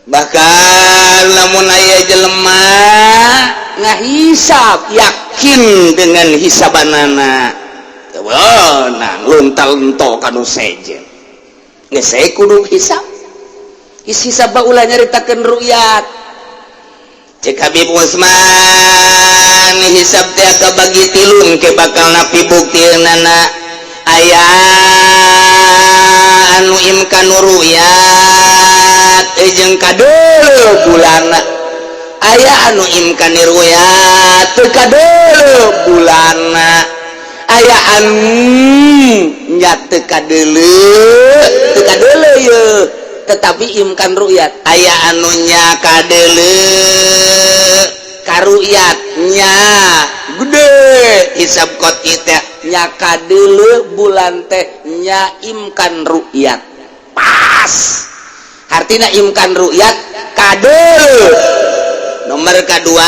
Bahkan lamun aya jelema ngahisab, yakin dengan hisabanana, nah, luntal-lento kanu sejen, geus kudu hisab. Hisab ulah nyaritakeun ru'yat. Cek Habib Usman, hisab teh bagi tilu, ke bakal napi bukti nana. Aya anu imkan ru'yat jeung kadeuleu bulana, aya anu imkan ru'yat teu kadeuleu bulana, aya anu nya teu kadeuleu, teu kadeuleu ye, tetapi imkan ru'yat. Aya anu nya kadeuleu karuyatnya gede, hisab qot'i teh nya kadeuleu bulan teh, nya imkan ru'yat pas. Artinya imkan ru'yat kadeuleu. Nomor kedua,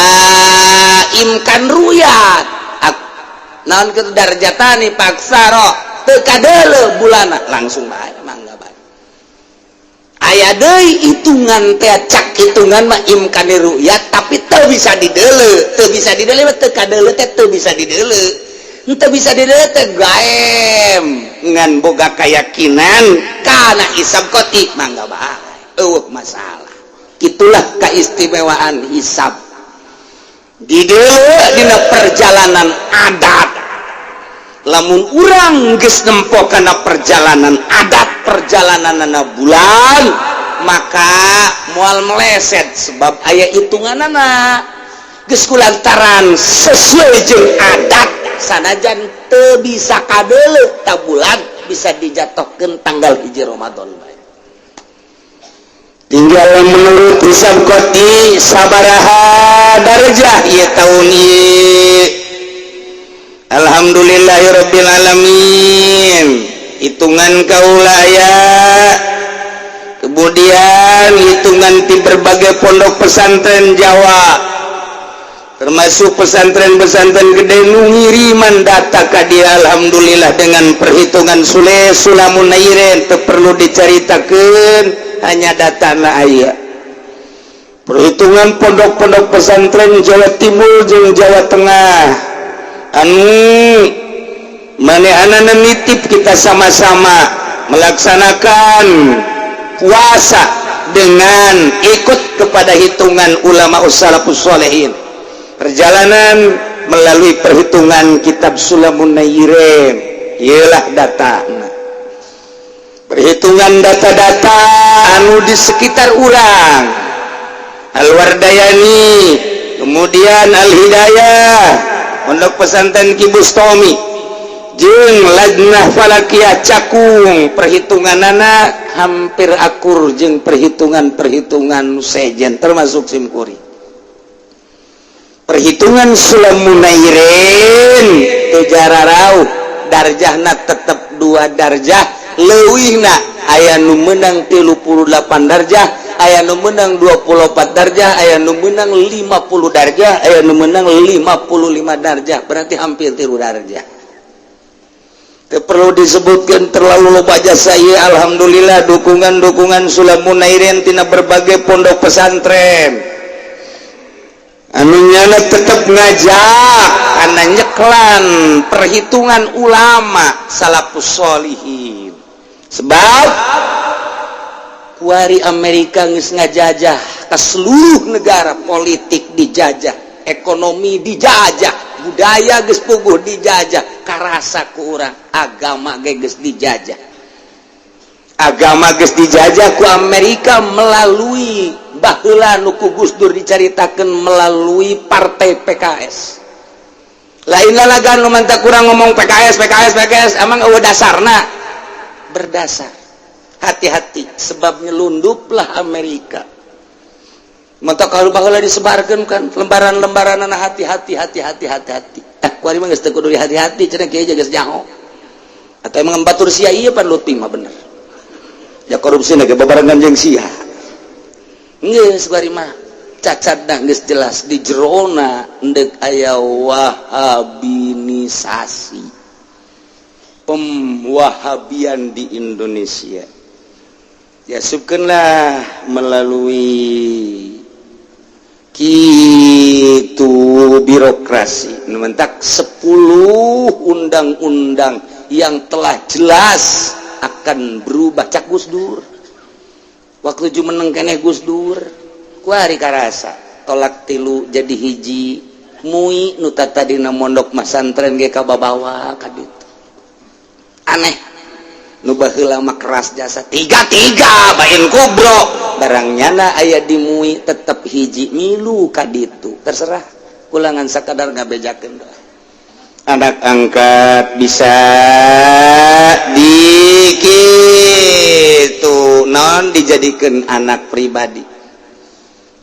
imkan ru'yat naon kitu darjatani faaksaro, teu kadeuleu bulana, langsung bae, mangga bae. Aya deui hitungan teh, cak hitungan mah imkan ru'yat tapi teu bisa dideuleu. Teu bisa dideuleu mah teu kadeuleu teh, teu bisa dideuleu, teu bisa dideuleu teh gaem, ngan boga keyakinan kana hisab qot'i, mangga bae, euweuh masalah. Itulah keistimewaan hisab dideuleu dina perjalanan adat. Lamun urang geus nempo kana perjalanan adat, perjalanan bulan, maka moal meleset, sebab aya hitunganana geus kulantaran sesuai jeung adat. Sanajan teu bisa kadeuleu ta bulan, bisa dijatuhkeun tanggal 1 Ramadan bae. Tinggal menurut hisab qot'i sabaraha darajah ieu tahun ieu. Alhamdulillahirabbil alamin, hitungan kaula aya, kemudian hitungan di berbagai pondok pesantren Jawa, termasuk pesantren-pesantren gede nu ngiriman data ka dia. Alhamdulillah, dengan perhitungan Sule Sulamun Nairen, teu perlu diceritakan, hanya data na aya perhitungan pondok-pondok pesantren Jawa Timur jeung Jawa Tengah anu manehanana nitip kita sama-sama melaksanakan puasa dengan ikut kepada hitungan ulama salafus solehin, perjalanan melalui perhitungan kitab Sulamun Nairen. Ialah data perhitungan, data-data anu di sekitar urang, Al-Wardayani, kemudian Al-Hidayah, Pondok Pesantren Ki Bustomi jeung Lajnah Falakiyah Cakung, perhitunganana hampir akur jeung perhitungan-perhitungan sejen, termasuk simkuring. Perhitungan Sulamunairin teu jararauh, darjahna tetep dua darjah leuwihna. Aya nu menang 38 darjah, aya nu menang 24 darjah, aya nu menang 50 darjah, aya nu menang 55 darjah, berarti hampir 3 darjah. Teu perlu disebutkan terlalu loba jasa ieu. Alhamdulillah, dukungan-dukungan Sulamunairin tina berbagai pondok pesantren anu nyana tetep ngajak karena nyeklan perhitungan ulama salafus solihin, sebab kuari Amerika geus ngajajah ke seluruh negara. Politik dijajah, ekonomi dijajah, budaya geus puguh dijajah, karasa ku urang agama ge geus dijajah. Agama geus dijajah ku Amerika melalui baheula nu ku Gus Dur dicaritakeun, melalui partai PKS. Lain lalagan nu mantak kurang ngomong PKS, PKS, PKS, emang euweuh dasarna? Berdasar. Hati-hati, sebab nyelunduplah Amerika. Mantak kalau baheula disebarkeun kan lembaran-lembaran, hati-hati, hati-hati, hati-hati. Eh, kuari mah geus teu kudu hati-hati cenah, kieu geus nyaho. Atau emang batur sia ieu pan Lutfi mah bener ya, korupsi ge babarengan jeung sia. Geus kuari mah cacat dah, geus jelas di jerona endek aya wahabinisasi, pemwahabian di Indonesia. Diasupkeunlah melalui kitu birokrasi. Mentak 10 undang-undang yang telah jelas akan berubah, cak Gus Dur. Waktu jumeneng keneh Gus Dur, kuari karasa talak tilu jadi hiji. MUI nu tadina mondok masantren ge kababawa ka ditu. Aneh, nu baheula mah keras jasa tiga tiga bain kubro, barang nyana aya di MUI tetep hiji, milu ka ditu. Terserah kulangan, sakadar ngabejakeun doa. Anak angkat bisa dikitu non dijadikan anak pribadi,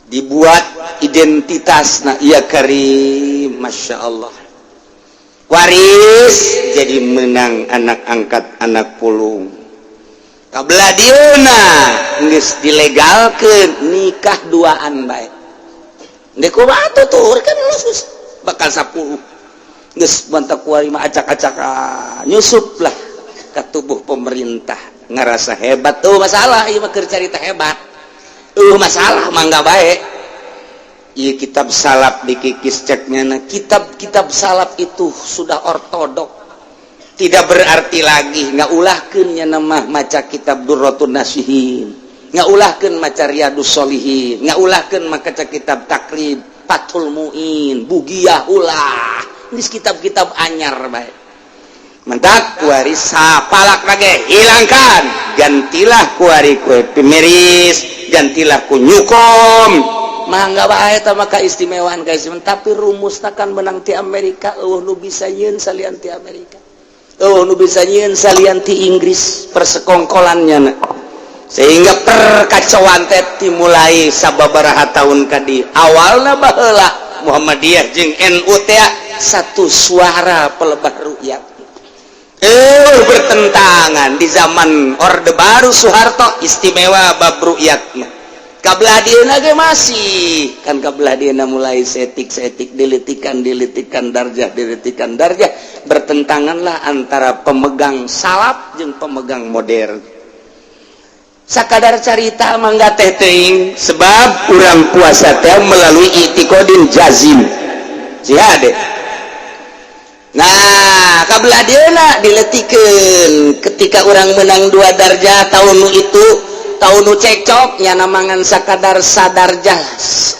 dibuat identitas. Nah, iya karim, Masya Allah, waris jadi menang anak angkat, anak pulung. Kabelah dieuna geus dilegalkeun nikah duaan bae. Ndek kumaha tutur kan khusus bakal 10 geus bantak kuari mah acak-acak nyusup lah ke tubuh pemerintah, ngerasa hebat tuh. Masalah ieu mah keur carita hebat, masalah mangga bae. Ieu kitab salaf dikikis, ceknya. Nah, kitab-kitab salaf itu sudah ortodok, tidak berarti lagi. Nggak ulahkeun nya nama maca kitab Durratun Nasihin, nggak ulahkeun maca Riyadus Solihin, nggak ulahkeun maca kitab Takrib, Fathul Muin, Bugiyah, ulah. Ini kitab-kitab anyar bae. Mentak kuari sapalak lagi hilangkan, gantilah kuari ku Happy Marriage, gantilah ku Newcom. Mangga bae eta mah keistimewaan keistimewaan, tapi rumusna kan menang ti Amerika. Euweuh nu bisa nyieun salian ti Amerika, euweuh nu bisa nyieun salian ti Inggris persekongkolannya na. Sehingga perkacauan teh dimulai sababaraha tahun kadi. Awalna baheula Muhammadiyah jeung NU teh satu suara pelebah rukyat, bertentangan. Di zaman Orde Baru Soeharto istimewa bab rukyatna. Kabelah dieuna ge masih kan, kabelah dieuna mulai setik-setik dilitikan dilitikan darjah, dilitikan darjah, bertentanganlah antara pemegang salaf jeung pemegang modern. Sakadar carita mangga teh teuing, sebab urang puasa teh melalui i'tiqodin jazim jihad. Nah, kabelah dieuna diletikeun ketika orang menang dua darjah tahun nu itu, tahun nu cekcok nya namangan sakadar sadarjah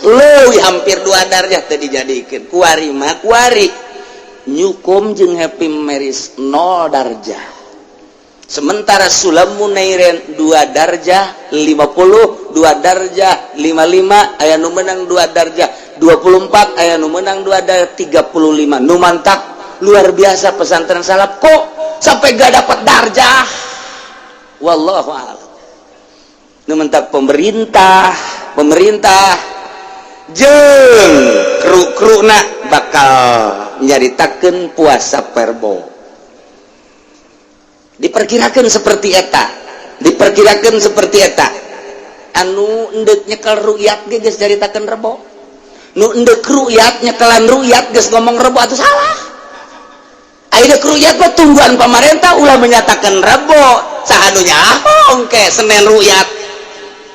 leuwih hampir dua darjah teh dijadikeun. Kuari mah kuari Newcom jeung Happy Marriage 0 darjah, sementara Sulamun Nairen dua darjah 50, dua darjah 55, aya nu menang dua darjah 24, aya nu menang dua darjah 35. Nu mantak luar biasa pesantren salaf kok sampai gak dapat darjah, wallahu a'lam. Nu mentak pemerintah pemerintah jeung kru-kruna bakal nyaritakeun puasa verbo, diperkirakan seperti eta, diperkirakan seperti eta. Anu endek nyekel rukyat ge geus caritakeun rebo, nu endek rukyat nyekelan rukyat geus ngomong rebo atuh salah. Ayeuna rukyat mah tungguan pemerintah ulah menyatakan rebo. Saha nu nyaho engke Senin rukyat,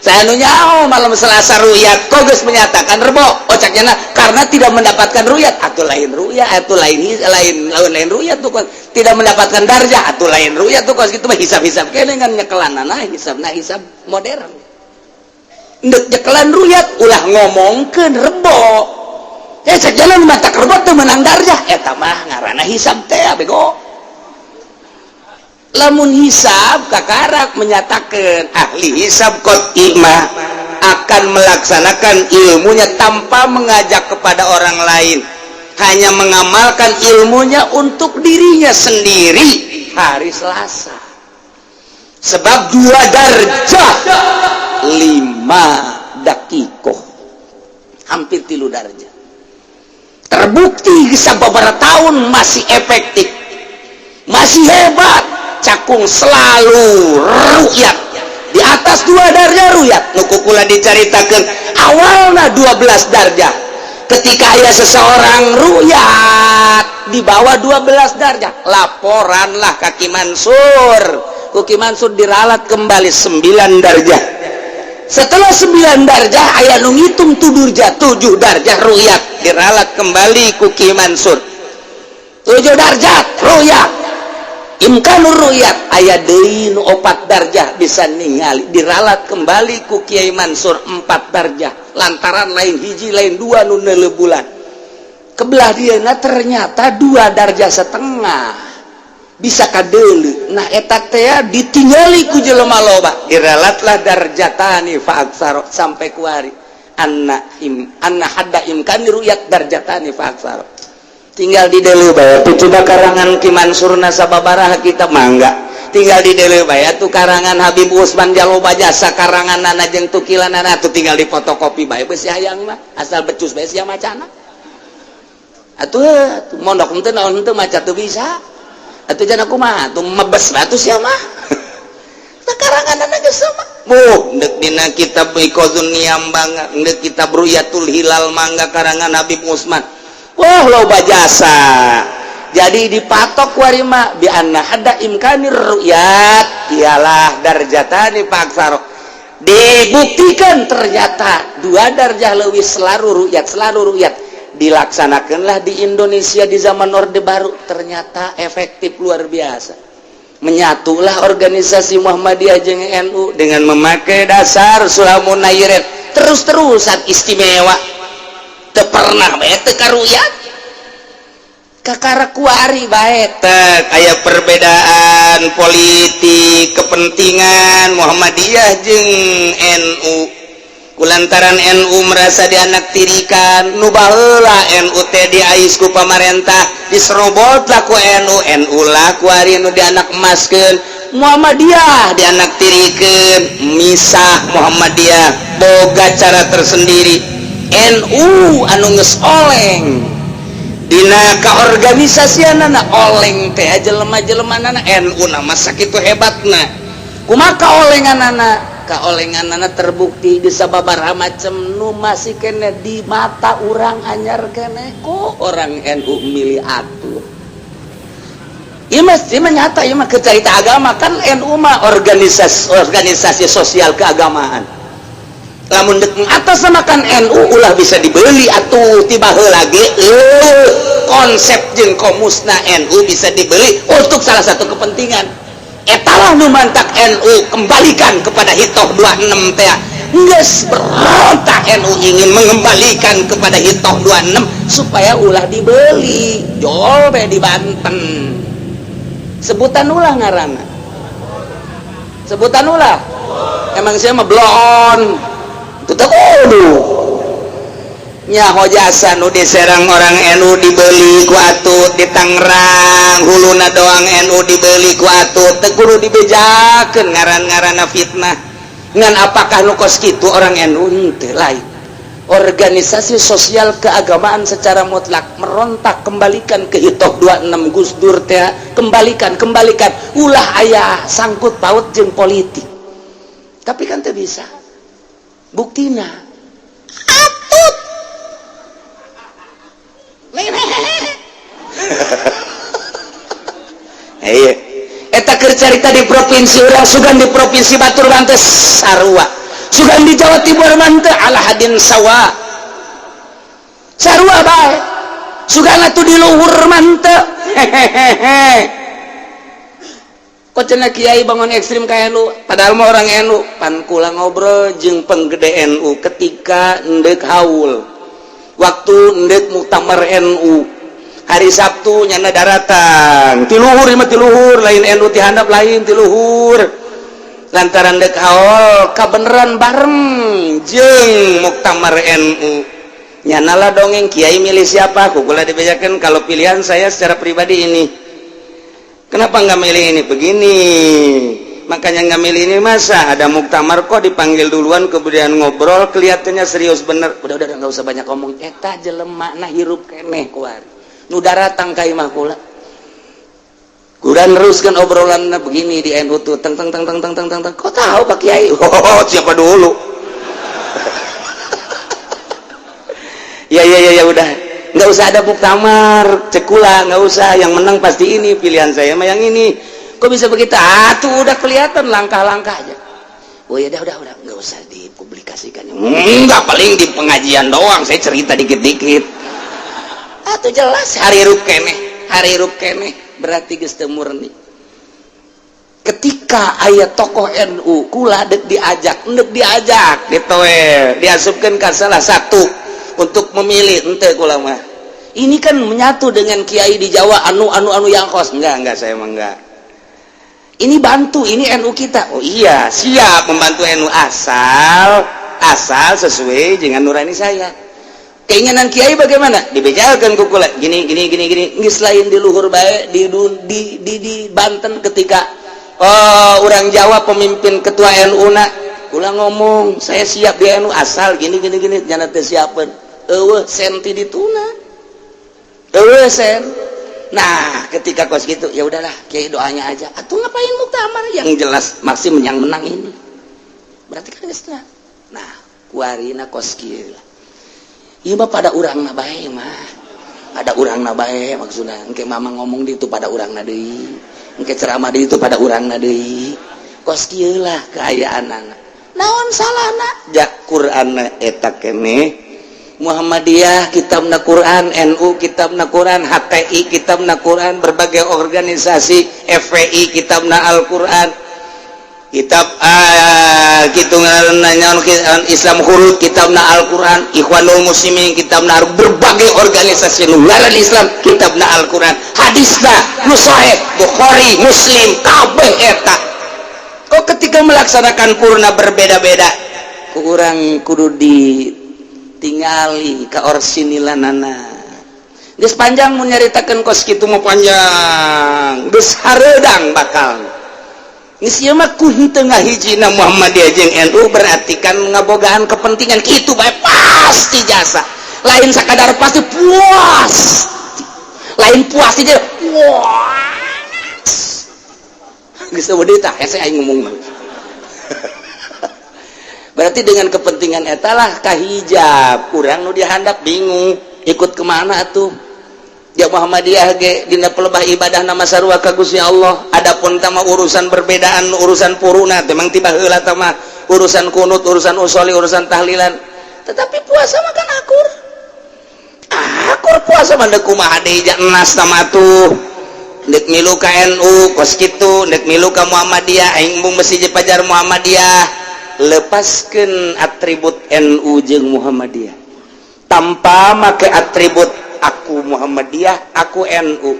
saha nu nyaho malam Selasa rukyat, kok geus menyatakan rebo? Oh, cak nyana karena tidak mendapatkan rukyat atau lain rukyat atau lain lain lain lain rukyat tuh, tidak mendapatkan darjah atau lain rukyat tuh. Kos gitu mah hisab-hisab kene kan nyekelanana hisab. Nah, hisab modern, ndek nyekelan rukyat ulah ngomongkeun rebo ya, cek jalan mata rebo teu menang darjah, eta mah ngaranna hisab teh bego. Lamun hisab kakarak menyatakan ahli hisab qot'i mah akan melaksanakan ilmunya tanpa mengajak kepada orang lain, hanya mengamalkan ilmunya untuk dirinya sendiri hari Selasa, sebab dua darjah 5 dakikoh hampir 3 darjah, terbukti beberapa tahun masih efektif, masih hebat. Cakung selalu rukyat di atas dua darjah. Rukyat nu ku kula diceritakan awalnya 12 darjah, ketika ada seseorang rukyat di bawah 12 darjah, laporanlah ka Ki Mansur. Ku Ki Mansur diralat kembali 9 darjah. Setelah 9 darjah aya nu ngitung tudurja 7 darjah ru'yat, diralat kembali ku Ki Mansur 7 darjah ru'yat, imkanur ru'yat. Aya deui nu 4 darjah bisa ningali, diralat kembali ku Kiai Mansur 4 darjah, lantaran lain hiji lain dua nu neuleuh bulan. Kebelah dieuna ternyata 2 darjah setengah bisa kadeuleu. Nah, eta teh ditinggali ku jelema loba, diralatlah darjatani fa aktsaro sampai kuari anna im anna hadda imkani ru'yat darjatani fa aktsaro. Tinggal di deuleu bae tuh, coba karangan Ki Mansurna sababaraha kitab mangga, tinggal di deuleu bae tuh karangan Habib Usman jaloba jasa karanganana jeung tukilanana tuh, tinggal di fotokopi bae beusi hayang mah, asal becus bae sia macana atuh. Mondok henteu naon henteu, maca teu bisa atuh, jangan kumaha tuh, mebes batu sia mah. Tah, karanganana geus sama. Muh deuk dina kitab Iqazun Niyam mangga, deuk kitab Ru'yatul Hilal mangga, karangan Habib Usman. Wah, loba jasa. Jadi dipatok warima bi anna hadda imkanir ru'yat ialah darjatani fa aktsaro. Dibuktikan ternyata 2 darjah leuwih selalu ru'yat, selalu ru'yat. Dilaksanakanlah di Indonesia di zaman Orde Baru, ternyata efektif luar biasa. Menyatulah organisasi Muhammadiyah jeung NU dengan memakai dasar Sulamun Nairen, terus-terusan istimewa, teu pernah bae teu karu'yat. Kakara kuari bae tek aya perbedaan politik kepentingan Muhammadiyah jeung NU, kulantaran NU merasa dianaktirikan. Nu baheula NU teh diais ku pamarentah, diserobot lah ku NU. NU lah kuari nu dianak emaskeun, Muhammadiyah dianaktirikeun. Misah Muhammadiyah boga cara tersendiri. NU anu geus oleng dina kaorganisasianana, oleng teh jelema-jelemana NU nama sakitu hebatna. Kumaha kaolenganana? Kaolenganana terbukti di sababaraha macem nu masih kene di mata urang anyar kene, kok orang NU milih atuh. Ieu mah, ieu mah nyata, ieu mah kecerita agama kan. NU mah organisasi organisasi sosial keagamaan. Lamun dek atas kan NU ulah bisa dibeli atuh, tiba heula ge konsep jeung komusna NU bisa dibeli untuk salah satu kepentingan. Etalah nu mantak NU kembalikan kepada Hitoh 26 teh. Geus berontak, NU ingin mengembalikan kepada Hitoh 26 supaya ulah dibeli. Jol be di Banten, sebutan ulah ngaranna, sebutan ulah. Emang saya mah blon tetep kudu nyaho jasa nu diserang orang NU dibeli ku Atut di Tangerang, huluna doang NU dibeli ku Atut. Teu kudu dibejakeun ngaran-ngaranna fitnah. Ngan apakah nu kos kitu orang NU? Henteu, lain. Organisasi sosial keagamaan secara mutlak merontak, kembalikan ke Hitoh 26 Gus Dur teh, kembalikan, kembalikan, ulah aya sangkut paut jeung politik. Tapi kan teu bisa, buktina Atut. Iya, eta keur carita di provinsi urang, sugan di provinsi batur mah teu sarua, sugan di Jawa Timur mah teu ala hadin sawa, sarua bae. Sugan atuh di luhur mah teu. Hehehe, kok cenah kiai bangun ekstrim kayak nu, padahal mah orang NU. Pan kula ngobrol jeung penggede NU ketika ndek haul, waktu ndek muktamar NU hari Sabtu, nyana daratan ti luhur mah, ti luhur, lain NU ti handap, lain, ti luhur, lantaran dek haul kabeneran bareng jeung muktamar NU. Nyana lah dongeng, "Kiai milih siapa?" Ku kula dibejakeun, "Kalau pilihan saya secara pribadi ini." "Kenapa nggak milih ini?" "Begini, makanya nggak milih ini, masa ada muktamar kok dipanggil duluan, kemudian ngobrol, kelihatannya serius bener." Udah, nggak usah banyak ngomong." Eta jelema nah hirup keneh kuari nu daratang ka imah kula. Kuda neruskan obrolan, "Begini, di NU tuh teng teng teng teng teng teng teng teng." "Kok tahu, Pak Kiai?" "Oh, siapa dulu?" Ya, udah, nggak usah ada muktamar," cek kula, "nggak usah, yang menang pasti ini, pilihan saya mah yang ini." Kok bisa begitu? Ah, tuh udah kelihatan langkah-langkah aja. Oh ya udah, nggak usah dipublikasikan. Enggak, paling di pengajian doang saya cerita dikit-dikit. Ah, tuh jelas harirup keneh, harirup keneh, berarti geus teu murni. Ketika aya tokoh NU, kula dek diajak, dek diajak gitu we, diasupkan ke salah satu untuk memilih, ente kula mah. Ini kan menyatu dengan kiai di Jawa, anu anu anu yang kos. Enggak, saya emang enggak. Ini bantu, ini NU kita. Oh iya, siap membantu NU asal asal sesuai dengan nurani saya. Keinginan kiai bagaimana? Dibejakan ku kula. Gini gini gini gini. Geus lain di luhur bae di Banten ketika, oh, orang Jawa pemimpin ketua NU na kula ngomong, saya siap di NU asal gini gini gini, nyana teh siapeun. Eueuh senti dituna. Eueuh sen. Nah, ketika kos gitu, ya udahlah, kiai doanya aja. Atau ngapain muktamar, yang jelas masih yang menang ini. Berarti kan geus. Nah, kuarina kos kieu lah. Ieu mah pada urangna bae mah. Pada urangna bae maksudna. Engke mama ngomong di itu pada urangna deui. Engke ceramah di itu pada urangna deui. Kos kieu lah kaayaanana. Naon salahna? Ja Qur'anna eta keneh. Muhammadiyah kitabna Quran, NU kitabna Quran, HTI kitabna Quran, berbagai organisasi, FPI kitabna Al-Quran, kitab gitu nanya Islam Huruf kitabna Al-Quran, Ikhwanul Muslimin kitabna, berbagai organisasi nu ngaran Islam kitabna Al-Quran, hadisna nu sahih Bukhari Muslim kabeh eta. Kok ketika melaksanakan purna berbeda-beda? Kurang kudu ditingali ka orsinilanana. Geus panjang mun nyaritakeun kos kitu mah, panjang, geus hareudang bakal. Geus ieu mah ku henteu ngahijina Muhammadiyah jeung NU, berarti kan ngabogaan kepentingan kitu bae. Pasti jasa lain sakadar pasti puas, lain puas aja, puas. Geus eueuh deui tah hese aing ngomong mah. Berarti dengan kepentingan etalah kahijab kurang nu dihandap, bingung ikut kemana tuh. Ya Muhammadiyah ge dina pelebah ibadah nama sarua ka Gusti Allah. Adapun tama urusan perbedaan urusan puruna memang tiba heula tama urusan kunut, urusan usoli, urusan tahlilan. Tetapi puasa mah kan akur akur, puasa mah deuk kumaha deui, nas tama tuh. Dek milu ka NU kos kitu, dek milu ka Muhammadiyah, aing embung besi pajar Muhammadiyah, lepaskan atribut NU jeung Muhammadiyah tanpa make atribut aku Muhammadiyah, aku NU.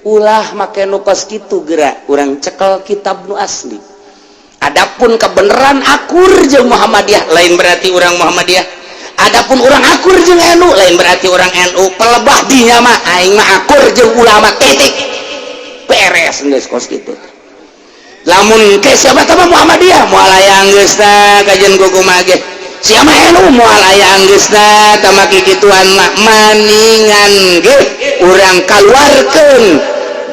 Ulah make nu kos kitu, gerak urang cekel kitab nu asli. Adapun kebenaran akur jeung Muhammadiyah lain berarti orang Muhammadiyah. Adapun orang akur jeung NU lain berarti orang NU. Pelebah dinya mah aing mah akur jeung ulama, titik, beres geus kos kitu. Lamun ke siapa teh Muhammadiyah moal aya geusna kajian kumaha ge, siapa NU moal aya geusna tama kikituan mah. Maningan ge urang kaluarkeun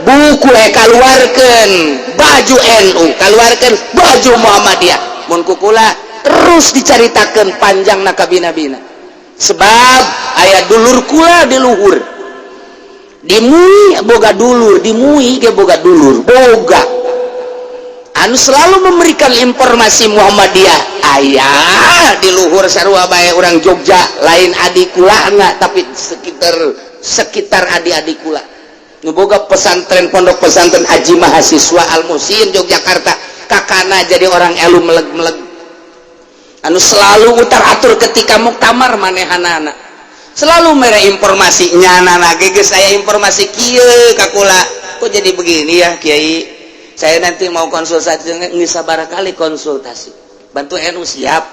buku, kaluarkeun baju NU, kaluarkeun baju Muhammadiyah. Mun kukula terus dicaritakeun panjang na kabina-bina, sebab aya dulur kula di luhur di MUI, boga dulur di MUI ge, boga dulur, boga anu selalu memberikan informasi Muhammadiyah. Ayah di luhur sarua bae orang Jogja, lain adik kula enggak, tapi sekitar sekitar adik-adik kula nu boga pesantren, pondok pesantren Aji Mahasiswa Al Musin Yogyakarta, kakana jadi orang elu meleg-meleg anu selalu utar atur ketika muktamar manehanana, selalu mere informasi nyana lagi. Geus saya informasi kieu ka kula, kok jadi begini ya, Kiai? Saya nanti mau konsultasi. Nggak sabar kali konsultasi bantu NU siap,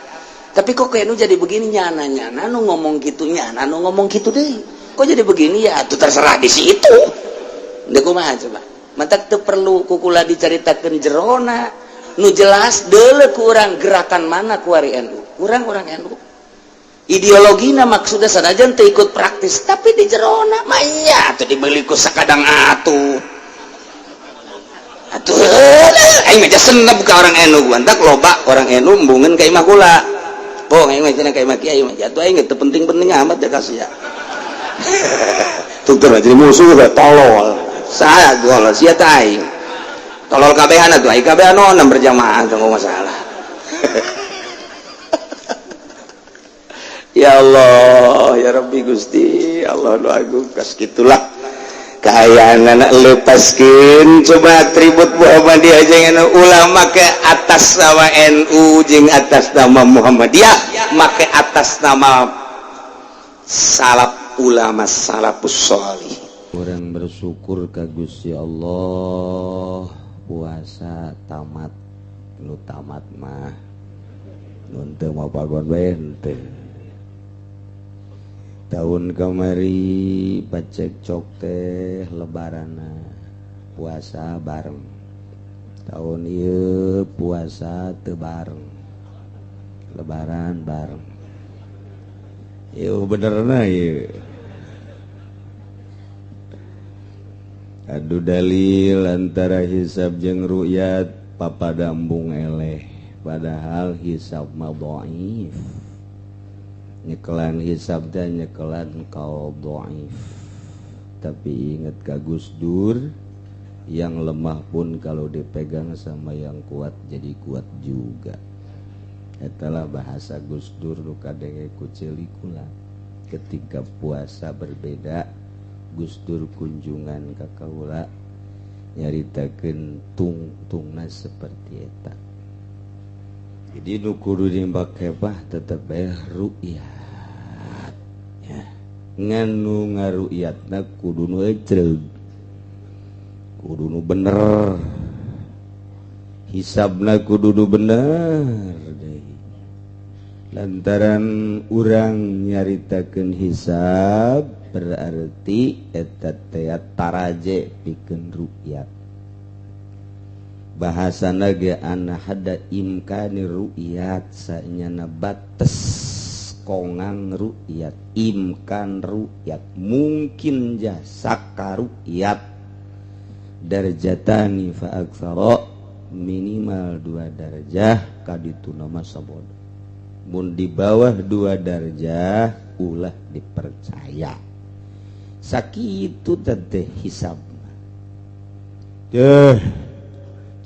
tapi kok ke NU jadi begini? Nyana nyana nu ngomong gitu, nyana nu ngomong gitu deh, kok jadi begini ya? Tuh terserah di situ. Ndek kumaha coba? Mantak teu perlu kukula dicaritakeun jerona. Nu jelas deuleu kurang gerakan mana kuari NU, kurang orang NU ideologina maksudnya, sanajan teu ikut praktis, tapi di jerona mah iya atuh dibeli ku sakadang atuh atuh. Aing mah senep ka orang NU, mantak loba orang NU embungeun ka imah kula. Oh, aing mah cenah ka imah kiai mah jatuh, aing teu penting-penting amat ya, kasih ya. Tuh jadi musuh tolol. Saya tolol sia teh aing. Tolol kabehan atuh, ai kabehan naon berjamaah teu masalah. Ya Allah, ya Rabbi Gusti, Allah nu agung, kas kitulah kaayaan anak lepaskeun coba atribut Muhammadiyah jeung ulah make atas nama NU jeung atas nama Muhammadiyah, make atas nama salaf ulama salafus sholih. Urang bersyukur ka Gusti Allah, puasa tamat, nu tamat mah nu teu mah pagon bae henteu. Tahun kamari pacekcok teh lebarana puasa bareng, tahun ieu puasa teu bareng, lebaran bareng. Ieu benerna ieu. Adu dalil antara hisab jeung ru'yat papadambung eleh, padahal hisab mah dhaif. Nyekelan hisab dan nyekelan kaul dhaif. Tapi ingat ka Gus Dur, yang lemah pun kalau dipegang sama yang kuat jadi kuat juga. Etalah bahasa Gus Dur nu kadenge ku ceuli kula. Ketika puasa berbeda, Gus Dur kunjungan ka kaula nyaritakeun tungtungna seperti eta. Jadi nu kudu dibake bah tetep bae ru'yat. Ya. Ngan nu ngaru'yatna kudu nu ecreug. Kudu nu bener. Hisabna kudu nu bener deui. Lantaran urang nyaritakeun hisab berarti eta teh taraje pikeun ru'yat. Bahasana ge ana hada imkani ru'yat, sanyana bates kongang ru'yat, imkan ru'yat, mungkin jasa karu'yat darjatani fa aktsara, minimal 2 darjah kaditu nama sabodo. Mun di bawah 2 darjah ulah dipercaya. Sakitu teh hisabna. Teh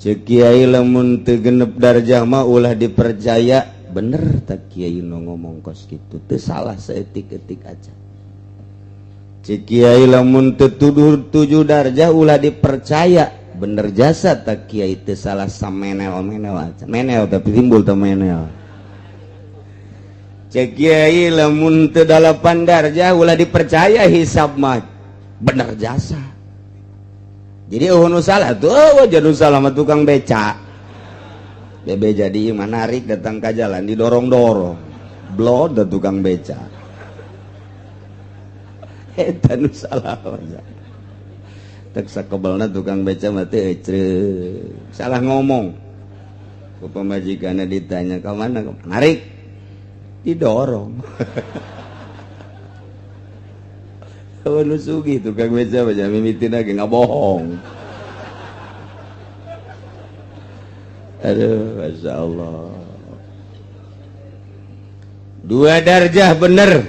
cek kiai lamun teu genep darjah mah ulah dipercaya. Bener tak kiai nu ngomong kos kitu, teu salah saeutik-eutik aja. Cek kiai lamun teu 7 darjah ulah dipercaya. Bener jasa tak kiai, teu salah samenel-menel aja. Menel tapi timbul teu menel. Cek kiai lamun teu 8 darjah ulah dipercaya hisab mah. Bener jasa. Jadi oh nu salah tuh, oh jadi salah mah tukang beca. Bebe jadi menarik datang ke jalan didorong-dorong. Blod tukang beca. Eta nu salah aja. Tek sakebelna tukang beca mah teh ecreug. Salah ngomong. Ku pamajikanna ditanya ka mana? Narik. Didorong. Nu sugih tukang beca mah mimitina ge ngabohong. Aduh, Masya Allah. 2 darjah bener,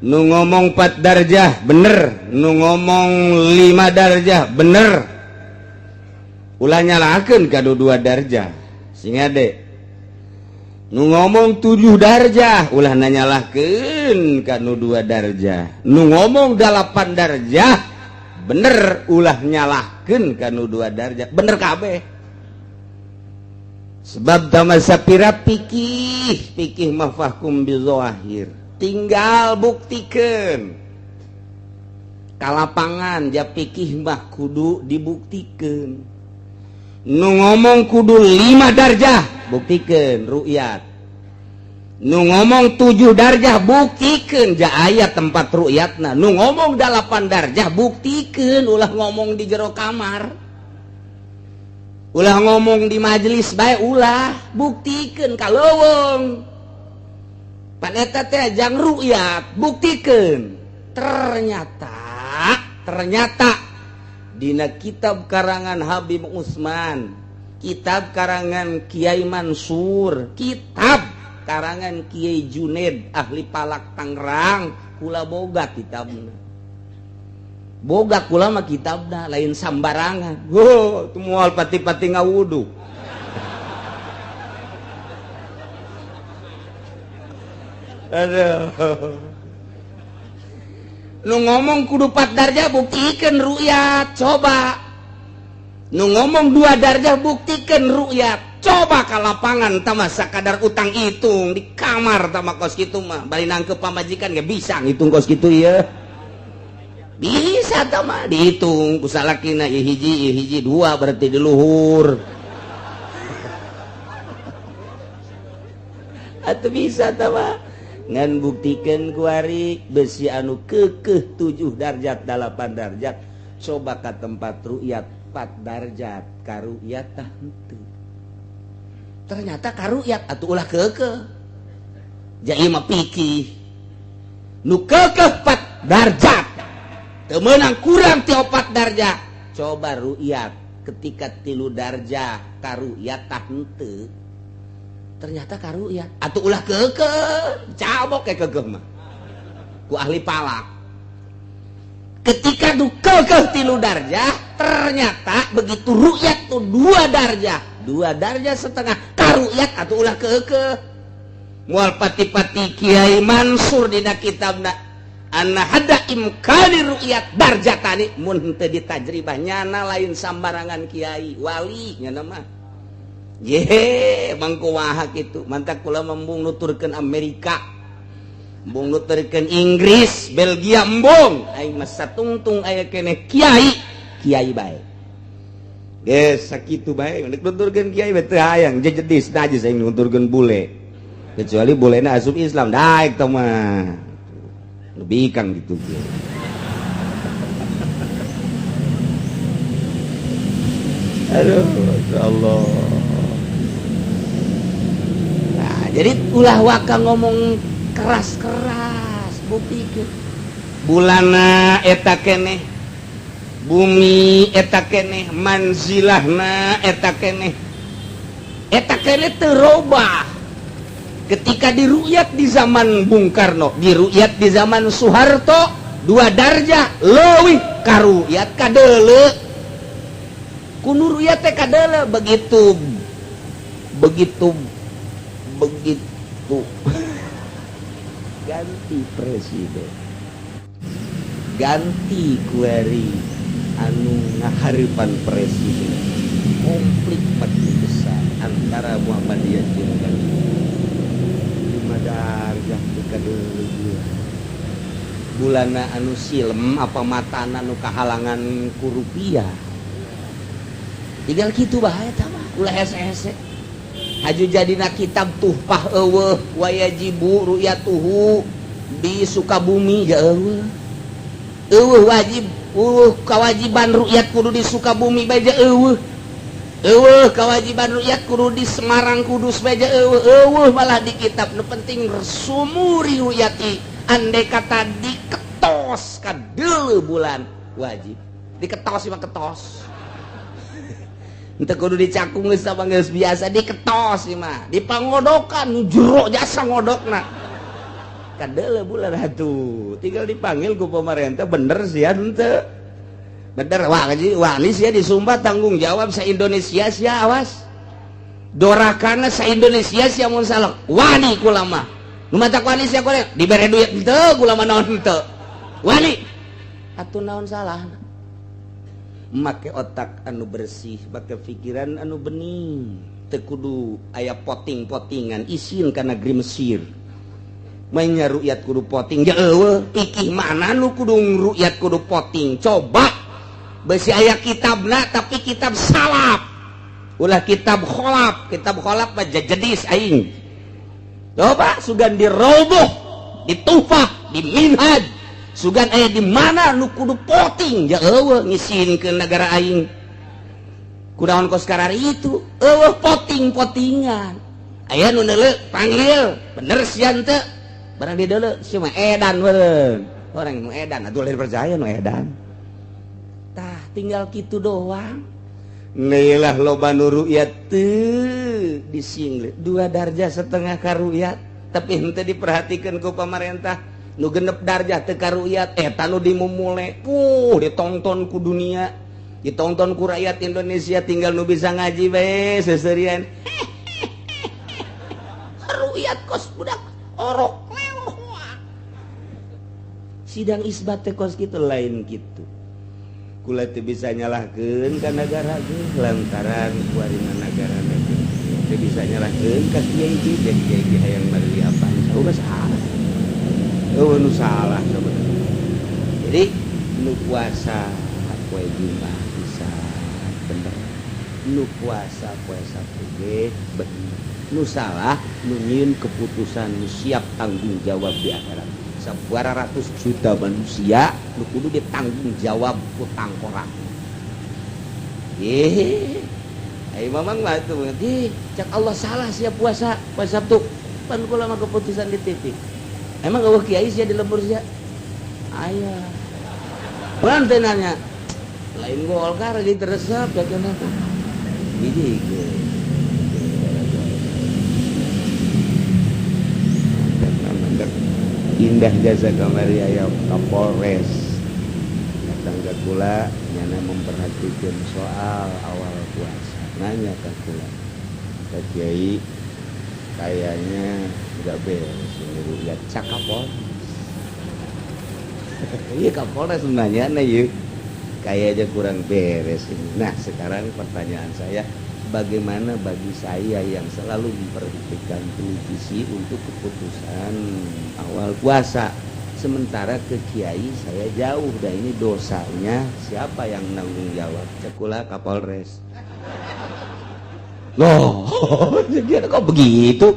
nu ngomong 4 darjah bener, nu ngomong 5 darjah bener. Ulah nyalakeun ka 2 darjah. Sing ade. Nu ngomong 7 darjah ulah nanyalahkeun ka nu 2 darjah. Nu ngomong 8 darjah bener ulah nyalahkeun ka nu 2 darjah. Bener kabeh. Sebab tamasapira pikih, pikih mafahkum bizawahir. Tinggal buktikeun. Ka lapangan ja pikih mah kudu dibuktikeun. Nu ngomong kudu 5 darjah buktikeun ru'yat. Nu ngomong 7 darjah buktikeun ja aya tempat ru'yatna. Nu ngomong 8 darjah buktikeun, ulah ngomong di jero kamar. Ulah ngomong di majelis bae ulah, buktikeun ka leuweung. Pan eta teh jang ru'yat, buktikeun. Ternyata dina kitab karangan Habib Usman, kitab karangan Kiai Mansur, kitab karangan Kiai Juned ahli Palak Tangerang, kula boga kitabna. Boga kula mah kitabna lain sambarangan. Oh, teu moal pati-pati ngawudu. Aduh. Nu ngomong kudu 4 darjah buktikan ru'yat, coba. Nu ngomong 2 darjah buktikan ru'yat, coba ke lapangan tama sakadar utang hitung di kamar tama kos kitu mah bari nangkep pamajikan ge bisa ngitung kos kitu ieu. Bisa tama dihitung ku salakina ieu hiji 2 berarti di luhur. Atuh bisa tama ngan buktikan kuari besi anu kekeh 7 darjat 8 darjat coba ka tempat ru'yat 4 darjat karuyat tah henteu. Ternyata karuyat atuh ulah kekeh jadi mah pikih nu kekeh 4 darjat teu meunang kurang ti 4 darjat coba ru'yat ketika 3 darjah karuyat tah henteu. Ternyata karuyat atuh ulah kekeh cabok ke kekeh mah ku ahli palak. Ketika du kekeh 3 darjah ternyata begitu ru'yat tuh 2 darjah 2 darjah setengah karuyat atuh ulah kekeh. Moal pati-pati Kiai Mansur dina kitabna anna hada imkani ru'yat darjatani mun henteu ditajribah nyana lain sambarangan kiai wali nyana mah. Ye, mangkuwaha kitu. Mantak kula embung nuturkeun Amerika, embung nuturkeun Inggris, Belgia embung. Aing mah satungtung aya keneh kiai, kiai bae. Geus sakitu bae nek nuturkeun kiai bae teu hayang jejedis najis aing nuturkeun bule. Kecuali bulena asup Islam daek teh mah. Lebih kang gitu. Aduh, Allah. Jadi ulah waka ngomong keras-keras bukti bulana eta keneh bumi eta keneh manzilahna eta keneh teu robah. Ketika diruyat di zaman Bung Karno, diruyat di zaman Soeharto 2 darjah leuwih karuyat kadeuleu kudu ruyat teh kadeuleu begitu begitu begitu ganti presiden ganti kueri anu ngahareupan presiden konflik makin besar antara Muhammadiyah jeung NU. 5 darjah teu kadeuleu bulana anu silem apa matana nu kahalangan ku rupiah tinggal kitu bae eta mah ulah hese-hese. Haju jadina kitab tuhfah eueuh wajibu ru'yatuhu di Sukabumi ya eueuh. Eueuh wajib eueuh kewajiban ru'yat kudu di Sukabumi bae eueuh. Eueuh kewajiban ru'yat kudu di Semarang Kudus bae eueuh. Eueuh malah di kitab nu penting sumuri ru'yati andai kata diketos ka deuleu bulan wajib. Diketos mah ketos. Entah kudu dicakung geus sama geus biasa diketos ieu mah dipangodokan nu jero jasa ngodokna kadeuleu bulan atuh tinggal dipanggil ku pemerintah bener sia henteu bener wani sia disumpah tanggung jawab sa Indonesia sia awas dorakana sa Indonesia sia mun salah wani kula mah nu matak wani sia kula dibere duit henteu kula mah naon henteu wani atuh naon salahna. Make otak anu bersih, make pikiran anu bening, teu kudu aya poting-potingan isin ka negeri Mesir. Mainnya ru'yat kudu poting, ya eueuh, pikih mana nu kudu ru'yat kudu poting. Coba besi aya kitabna tapi kitab salaf. Ulah kitab kholaf mah jejedis aing. Coba sugan diroboh, ditufah, diminhaj. Sugan aya di mana nu kudu poting ya eueuh ngisin ke negara aing. Kunaon kos karari itu eueuh poting-potingan. Aya nu neuleuh panggil bener sia henteu barang dideuleu sia mah edan beureun. Orang nu edan atuh lain percaya nu edan. Tah tinggal kitu doang. Neulah loba nu ru'yat teu disinglet 2 darjah setengah ka ru'yat tapi henteu diperhatikeun ku pamarentah. Nu 6 darjah teu karu'yat, eta nu dimumule, ditonton ku dunia, ditonton ku rakyat Indonesia. Tinggal nu bisa ngaji bae seserian. Ru'yat kos budak orok sidang isbat teh kos kitu, lain kitu. Kula teu bisa nyalahkeun ka nagara ge, lantaran kuarina nagara ge teu bisa nyalahkeun ka kiai ge, jadi kiai ge hayang meuli apa udah salah. Oh, nu salah sebenarnya. Jadi nu puasa poe Jumat bisa bener, nu puasa poe Sabtu ge bener. Nu salah nu nyieun keputusan, nu siap tanggung jawab di akhirat. Sabaraha ratus juta manusia nu kudu ditanggung jawab ku tangkorak. Eh, ayo mamang mah tuh, di cak Allah salah siap puasa poe Sabtu. Pan kula mah keputusan di TV. Emang euweuh kiai sia di lembur sia? Aya. Pan teh nanya. Lain Golkar lagi teresep ya kenapa? Hiji ge. Indah jasa kamari aya Kapolres datang ke kula, nyana memperhatikan soal awal puasa, nanya ke kula, ke kiai, kayaknya nggak beres ini ru'yat. Cak Kapolres, iya, Kapolres nanya nah, iya, kayaknya kurang beres ini. Nah, sekarang pertanyaan saya, bagaimana bagi saya yang selalu memperhatikan televisi untuk keputusan awal puasa, sementara ke kiai saya jauh, dan ini dosanya siapa yang nanggung jawab? Cek kula, Kapolres, loh, jadi kok begitu?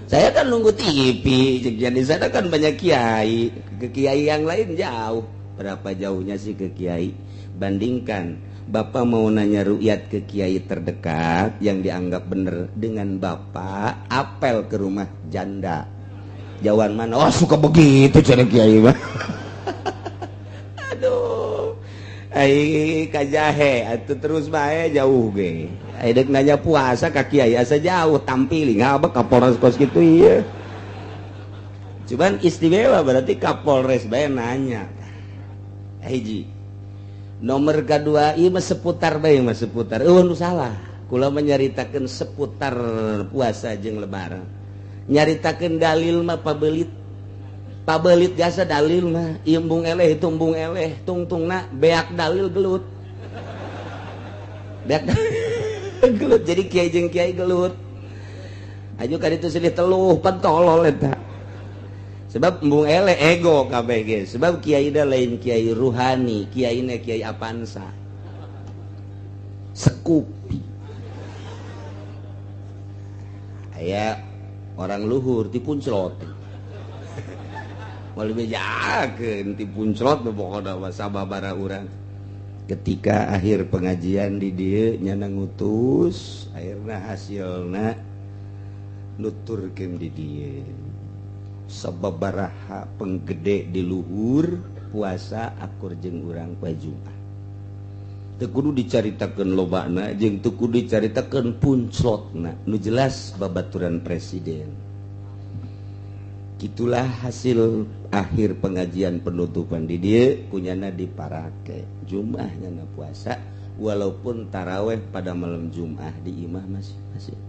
Saya kan nunggu TV, jadi di sana kan banyak kiai, ke kiai yang lain jauh. Berapa jauhnya sih ke kiai? Bandingkan Bapak mau nanya rukyat ke kiai terdekat yang dianggap bener dengan Bapak apel ke rumah janda. Jauhan mana? Oh, suka begitu cara kiai mah. Aduh. Ai kajahe atuh terus bae jauh ge. Ai dek nanya puasa ka kiai asa jauh, tampili ngabek Kapolres kos kitu ieu. Cuman istimewa berarti Kapolres bae nanya. Hiji. Nomor kedua, ieu mah seputar bae mah, seputar. Euweuh nu salah. Kula menyaritakeun seputar puasa jeung lebaran. Nyaritakeun dalil mah pabelit. Pabelit jasa dalil mah, ieu embung eleh, itu embung eleh, tungtungna beak dalil gelut. Beak gelut, jadi kiai jeung kiai gelut. Aju ka ditu silih teluh, pan tolol eta. Sebab embung eleh ego kabeh ge. Sebab kiai da lain kiai ruhani, kiai na kiai Avanza. Scoopy. Aya orang luhur dipunclot. Moal bejakeun dipunclot pokona mah sababaraha urang. Ketika akhir pengajian di dieu nyana ngutus, akhirna hasilna nuturkeun di dieu. Sababaraha penggede di luhur puasa akur jeung urang poe Jumat. Teu kudu dicaritakeun lobana jeung teu kudu dicaritakeun punclotna, nu jelas babaturan presiden. Gitulah hasil akhir pengajian penutupan di dieu kunyana diparake Jumat nyana puasa, walaupun taraweh pada malam Jumat di imah masing-masing.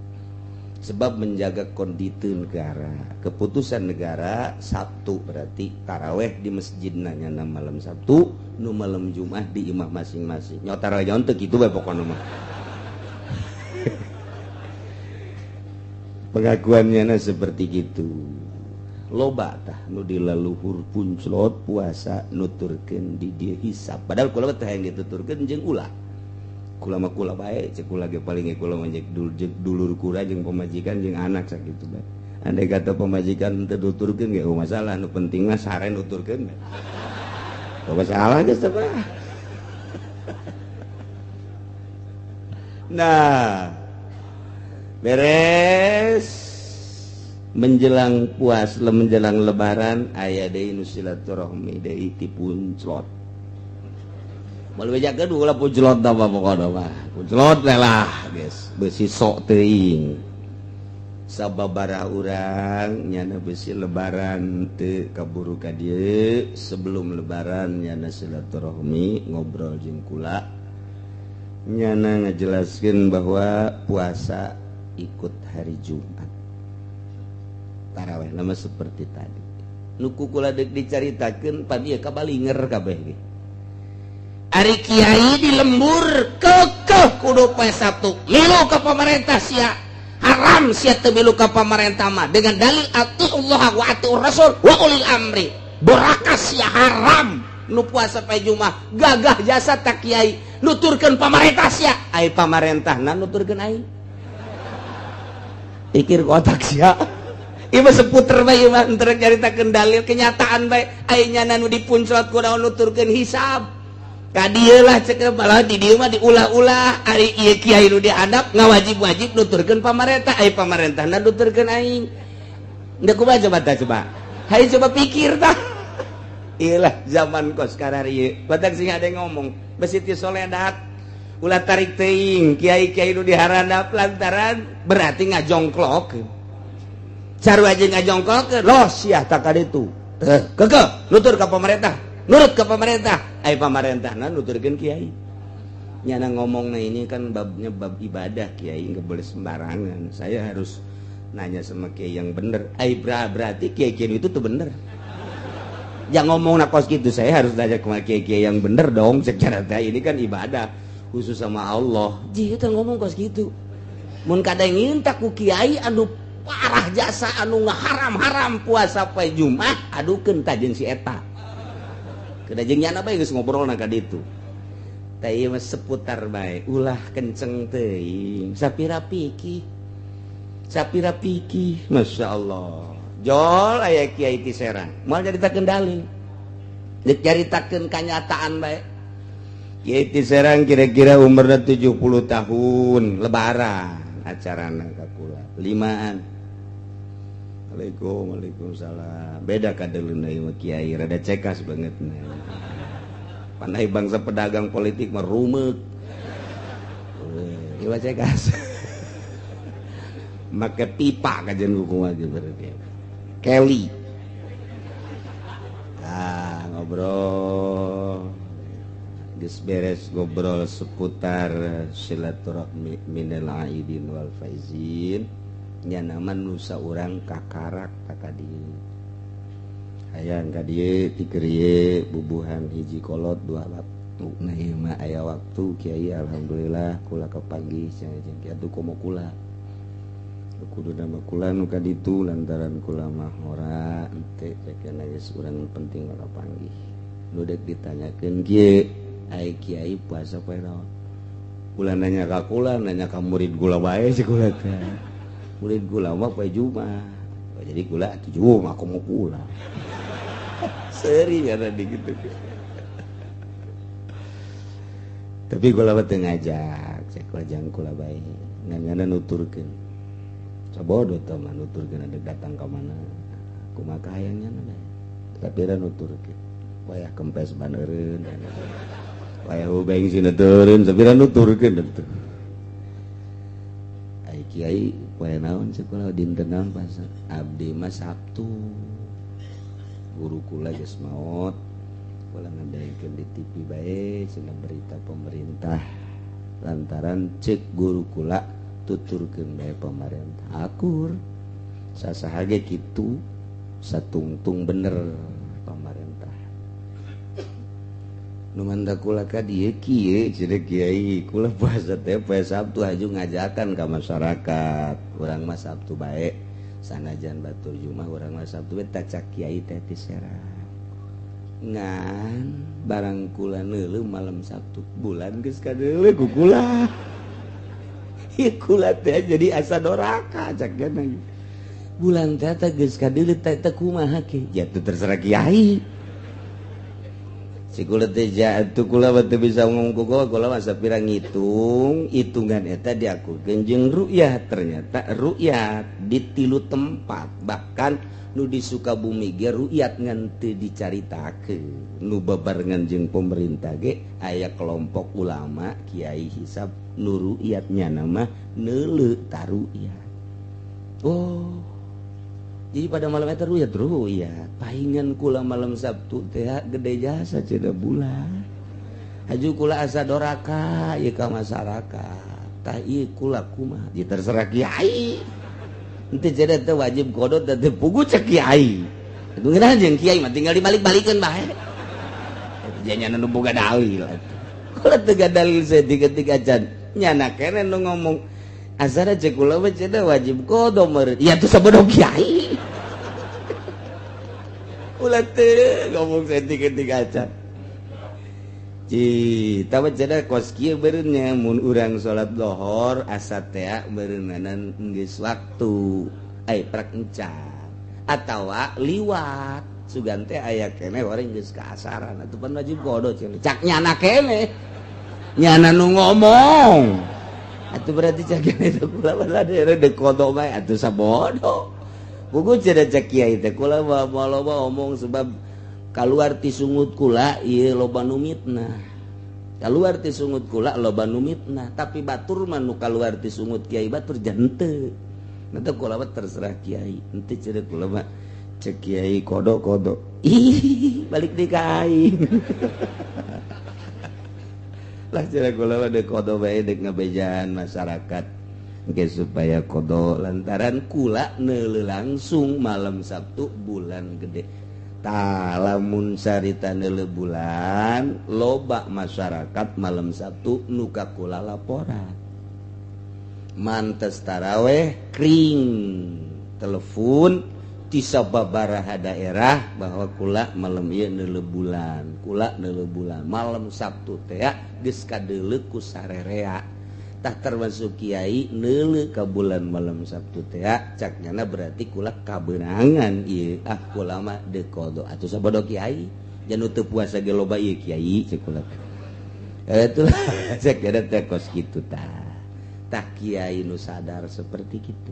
Sebab menjaga kondisi negara, keputusan negara Sabtu berarti taraweh di masjid nanya malam Sabtu, nu malam Jumat di imah masing-masing. Nyo taraweh teu kitu bae pokona mah. Pengakuannya na seperti gitu. Loba tah nu di leluhur punclot puasa nuturkeun di dieu hisab. Padahal kula teh hayang dituturkeun jeung ulah. Kula mah kula bae, cek kula ge paling ge kula mah dulur kula jeung pamajikan jeung anak sakitu bae. Andai kata pamajikan teu nuturkeun ge masalah, nu penting mah sare nuturkeun bae. Masalah geus teh. Nah, beres menjelang puas, menjelang lebaran aya deui nu silaturahmi deui ti punclot. Moal bejakeun ulah punclot da pokona mah. Punclot lah geus beusi sok teuing. Sababaraha urang nyana besi lebaran teu kaburu ka dieu, sebelum lebaran nyana silaturahmi ngobrol jeung kula, nyana ngajelaskeun bahwa puasa ikut hari Jumat, taraweh nama seperti tadi. Nu ku kula deuk dicaritakeun pan ieu kabalinger kabeh ge. Ari kiai di lembur kekeh kudu poe Sabtu milu ka pemerintah sia, haram sia teu milu ka pemerintah mah dengan dalil atiullah wa atiur rasul wa ulil amri. Borakas sia, haram nu puasa poe Jumat. Gagah jasa tak kiai nuturkeun pamarentah sia, ai pamarentahna nuturkeun aing. Pikir ku otak sia. Ieu mah seputer bae, ieu mah henteu nyaritakeun dalil, kenyataan bae. Ai nyana nu dipuncrot ku naon? Nuturkeun hisab ka dieu lah cek, malah di dieu mah diulah-ulah. Ari ieu kiai nu dihandap ngawajib-wajib nuturkeun pamarentah, ai pamarentahna nuturkeun aing. Ndek kumaha coba tah? Coba hayu coba pikir tah. Iyalah zaman kos sekarang ieu batak sing ada yang ngomong besi ti soledat ulah tarik teuing kiai-kiai nu diharandap, lantaran berarti ngajongklok, sarua jeung ngajongklok loh sia. Tak itu teh kekeh nutur ka pemerintah, nurut ke pemerintah, ai pamarentahna nuturkeun kiai. Nyana ngomong, nah ini kan babnya bab ibadah, kiai nggak boleh sembarangan, saya harus nanya sama kiai yang bener. Ai berarti kiai kiai itu tuh bener yang ngomong kos gitu, saya harus nanya ke kiai kiai yang bener dong, secara teh ini kan ibadah khusus sama Allah. Jika ngomong kos gitu mun kadang tak ku kiai anu parah jasa anu ngaharam-haram puasa poe Jumat, adukeun ta jeung si eta. Kedah jeung nyana bae geus ngobrol na ka ditu. Tah ieu mah seputar bae, ulah kenceng teuing. Sapira pikir. Sapira pikir, Masya Allah. Jol aya kiai ti Serang. Moal nyaritakeun dalil. Deuk nyaritakeun kanyataan bae. Kiai ti Serang kira-kira umurna 70 tahun, lebaran acarana ka kula. Limaan. Assalamualaikum, waalaikumsalam. Beda kadeluna ieu mah, kiai rada cekas banget nah. Pandai bangsa pedagang politik mah rumek. Ieu mah cekas. Make pipa kajian kumaha ge berarti. Kelly. Ah, ngobrol. Geus beres ngobrol seputar silaturahmi minal aidin wal faizin. Nya nama nusa urang kakarak ka dieu. Hayang ka dieu tikeur bubuhan hiji kolot dua waktu. Nah ieu mah aya waktu kiai, alhamdulillah kula kapanggih cenah jeung kiai atuh komo kula. Kudu nama kula nu ka ditu lantaran kula mah ora ente cekeun geus urang penting mah kapanggih. Nu dek ditanyakeun kieu, ai kiai puasa poe naon? Kula nanya ka kula, nanya ka murid kula bae si kula teh. Murid kula mah poe Jumat. Oh, jadi kula atuh Jumat komo kula. Seri ada di gitu. Tapi kula mah teu ngajak, cek kula jang kula bae. Ngan nuturkeun. Sabodo teh mah nuturkeun ada datang ka mana. Kumaha kahayangnya bae. Tapi ra nuturkeun. Wayah kempes baneureun. Wayah bensin turun, tapi ra nuturkeun atuh. Ai kiai poe naon sekolah dinten naon pasar? Abdi mah Sabtu. Guru kula geus maot. Kula ngadaikeun di TV bae cenah berita pemerintah. Lantaran cek guru kula tuturkeun bae pemerintah. Akur. Sasaha ge kitu satungtung bener pemerintah. Nu manda kula ka dieu kieu cenah kiai, kula puasa teh poe Sabtu haju ngajakan ka masyarakat. Urang mah Sabtu bae sanajan batur Jumat, urang mah Sabtu bae tacak kiai teh ti Serang. Ngan barang kula neuleuh malam Sabtu bulan geus kadeuleuh ku kula. Ieu kula teh jadi asa doraka cak gana. Bulan teh teh geus kadeuleuh teh teh kumaha ke? Ya teu terserah kiai. Si kula teh jatuh kula mah teu bisa ngomong ku kula, kula mah sapira ngitung, hitungan eta diakurkeun jeung ru'yah. Ternyata ru'yat di tilu tempat, bahkan nu di Sukabumi ge ru'yat ngan teu dicaritakeun. Nu babarengan jeung pemerintah ge aya kelompok ulama kiai hisab nu ru'yatnya nama neuleuh taru'yat. Oh, jadi pada malam eta ruya ruya pahingan kula malam Sabtu teh gede jasa cenah bulan. Haju kula asa doraka ieu ka masyarakat. Tah, ieu kula kumaha? Di terserah kiai. Henteu cenah teh wajib qodho teh, puguh cek kiai. Itu ngeunah jeung kiai mah tinggal dibalik-balikeun bae. Janya nu boga dalil. Kula teu dalil saeutik acan. Nyana keneh nu ngomong asana cek kula mah cenah wajib qodho meureun. Ya tuh, sabodo kiai. Ulah teu ngomong saeutik acan. Ci, tawa cenah kos kieu beureunnya mun urang salat lohor asa teh beureunanan geus waktu ai prak encan atawa liwat, sugan teh aya keneh orang geus kaasaran atuh pan wajib qodho cenah. Cak nyana keneh, nyana nu ngomong atuh, berarti cak keneh teh kula mah deuk qodho bae atuh, sabodo. Puguh cenah cek kiai teh kula mah loba omong, sebab keluar ti sungut kula ieu loba nu mitnah, keluar ti sungut kula loba nu mitnah, tapi batur mah nu keluar ti sungut kiai batur jante. Nanti kula mah terserah kiai, henteu cenah kula mah cek kiai qodho qodho. Ih, balik di ka aing lah cenah. Kula mah deuk qodho bae, deuk ngabejaan masyarakat Oke, supaya qodho lantaran kula neuleu langsung malam Sabtu bulan gede. Tah, lamun carita neuleu bulan, loba masyarakat malam Sabtu nu ka kula laporan mantes taraweh kring telepon ti sababaraha daerah bahwa kula malam ieu neuleu bulan, kula neuleu bulan malam Sabtu teh geus kadeuleu ku sarerea. Tah, termasuk kiai neuleu ka bulan malam Sabtu teh, cak nyana berarti kula kabeunangan ieu. Ah, kula mah deuk qodho atuh, sabodo kiai. Jan teu puasa ge loba ieu kiai, cek kula. Itulah cek ada teh kos kitu. Tah tah, kiai nu sadar seperti kitu.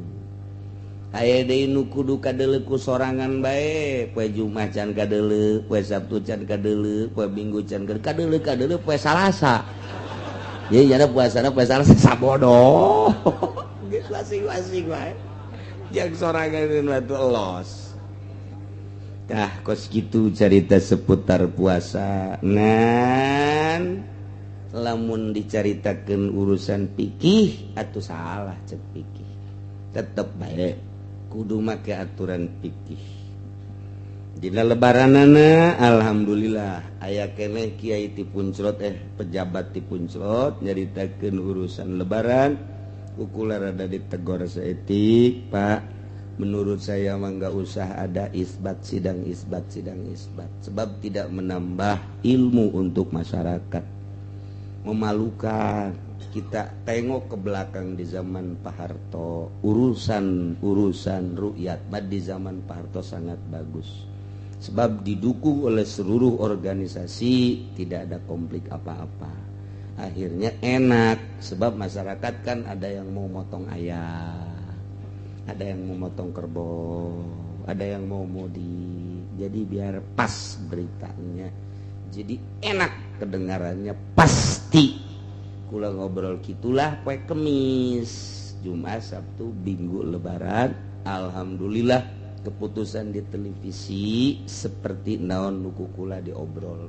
Aya deui nu kudu kadeuleu ku sorangan bae, poe Jumat can kadeuleu, poe Sabtu can kadeuleu, poe Minggu can kadeuleu, kadeuleu poe Salasa. Jadi jana puasana poe Salasa, sabodo. Geus masing-masing bae. Jeung sorangan nu los. Tah, kos kitu carita seputar puasa. Ngan lamun dicaritakeun urusan fikih atau salah cek fikih, tetep bae kudu make aturan fikih. Dina lebaranana alhamdulillah aya keneh kiai ti Puncrot, pejabat ti Puncrot nyaritakeun urusan lebaran. Ku kula rada ditegor saeutik, "Pak, menurut saya mah nggak usah ada isbat, sidang isbat, sidang isbat, sebab tidak menambah ilmu untuk masyarakat, memalukan. Kita tengok ke belakang di zaman Pak Harto, urusan urusan rukyat di zaman Pak Harto sangat bagus sebab didukung oleh seluruh organisasi, tidak ada konflik apa-apa. Akhirnya enak sebab masyarakat kan ada yang mau motong ayam, ada yang mau motong kerbau, ada yang mau mudik. Jadi biar pas beritanya, jadi enak kedengarannya." Pasti kula ngobrol gitulah poe Kemis, Jumat, Sabtu, Minggu lebaran. Alhamdulillah keputusan di televisi seperti naon nu ku kula diobrol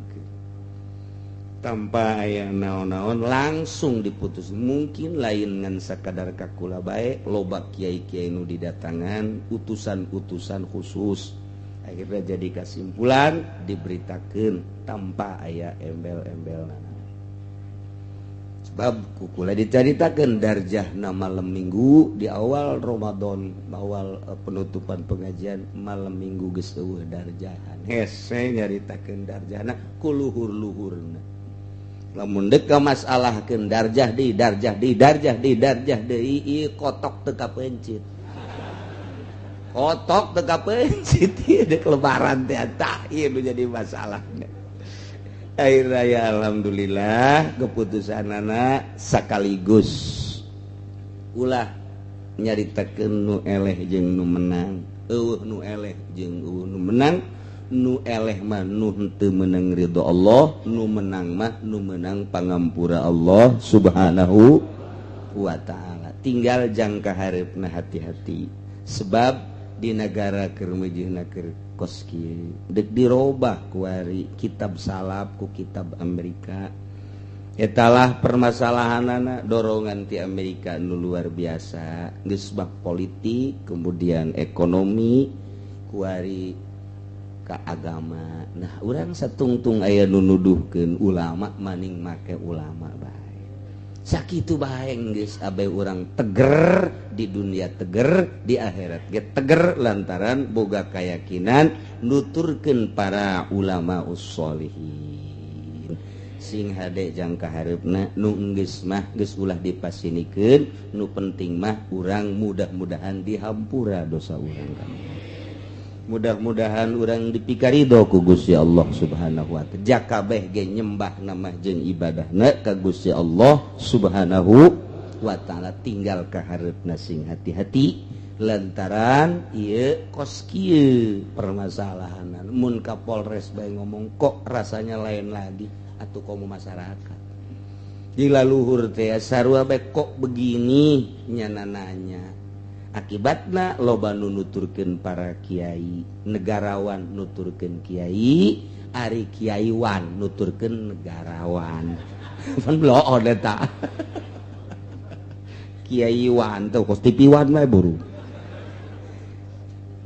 tanpa aya naon-naon langsung diputus. Mungkin lain ngan sakadar ka kula bae, loba kiai-kiai nu didatangan, utusan-utusan khusus. Akhirnya jadi kesimpulan diberitakan tanpa aya embel-embel, sebab ku kula diceritakan darjah malam Minggu di awal Ramadan, awal penutupan pengajian malam Minggu geus euweuh darjahan. Hese nyaritakeun darjahna ku luhur-luhurna. Lamun dek masalahkeun darjah di darjah di darjah di darjah deui, ieu kotok teu kapencit, kotok teu kapencit ieu. Dek lebaran teh, tah ieu nu jadi masalah. Air raya, alhamdulillah keputusan anak sekaligus ulah nyaritakeun nu eleh jeung nu menang. Euweuh nu eleh jeung euweuh nu menang. Nu eleh mah nu henteu menang ridho Allah, nu menang mah nu menang pangampura Allah Subhanahu wa Ta'ala. Tinggal jangka hareupeuna hati-hati. Sebab di negara keur meujeuhna keur kos kieu deuk dirobah kuari kitab salaf ku kitab Amerika. Etalah permasalahanana dorongan ti Amerika nu luar biasa geus bab politik kemudian ekonomi kuari ka agama. Nah urang satungtung aya nu nuduhkeun ulama maning make ulama bae. Sakitu bae geus abe urang teger di dunia, teger di akhirat ge teger lantaran boga keyakinan nuturkeun para ulama usholihin. Sing hade jangka hareupna nu geus mah geus ulah dipasinikeun, nu penting mah urang mudah-mudahan dihampura dosa urang kami. Mudah-mudahan urang dipikarido ku Gusti Allah Subhanahu wa taala. Jakabeh ge nyembah nama jeung ibadahna ka Gusti Allah Subhanahu wa taala, tinggal ka hareupna sing hati-hati lantaran ieu kos kieu permasalahanan. Mun ka Polres bae ngomong kok rasanya lain lagi atau komo masyarakat di laluhur teh sarua bae kok begini nyana nanya. Akibatna loba nu nuturkeun para kiai, negarawan nuturkeun kiai, ari kiaiwan nuturkeun negarawan. Pan bloon eta. Kiaiwan tuh kos tipiwan bae buru.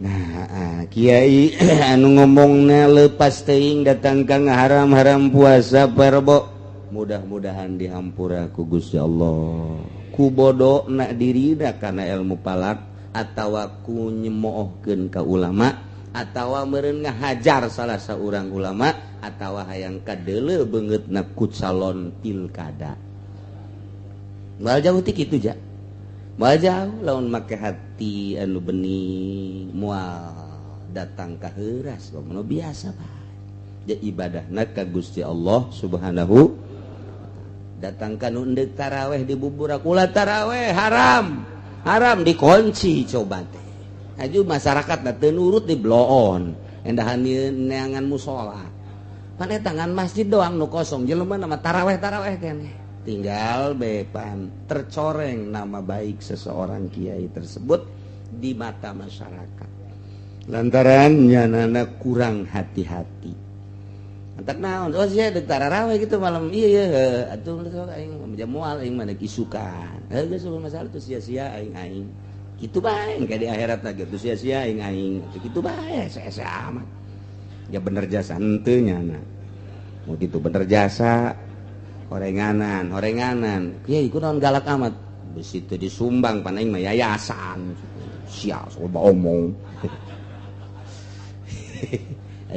Nah, kiai anu ngomongna lepas teuing datang ka haram-haram puasa perbo, mudah-mudahan dihampura ku Gusti Allah. Ku bodoh nak dirina karena ilmu palak atawa ku nyemoohkeun ka ulama atawa meureun ngahajar salah seorang ulama atawa hayang kadeuleu beungeutna ku calon pilkada. Moal jauh ti kitu ja. Moal jauh lamun make hati anu bening moal datang ka heuras lamun biasa bae. Ja ibadahna ka Gusti Allah Subhanahu. Datang ka nu endek taraweh di buburak ulah taraweh haram haram dikunci coba teh aju masyarakat teu nurut di bloon endahan neangan musola pan eta ngan masjid doang nu kosong jelema nama taraweh taraweh keneh tinggal bepan tercoreng nama baik seseorang kiai tersebut di mata masyarakat lantaran nyanana kurang hati-hati. Antak naon oh sia deuk taraweh gitu malam iya iya atuh aing moal aing mah isukan heuh geus masalah tuh sia-sia aing aing kitu bae engke di akhirat lagi tuh sia-sia aing aing kitu bae sia-sia amat ya bener jasa henteu nyana mau gitu bener jasa horenganan horenganan kiai kunaon galak amat besi teu disumbang pan aing mah yayasan sia sok omong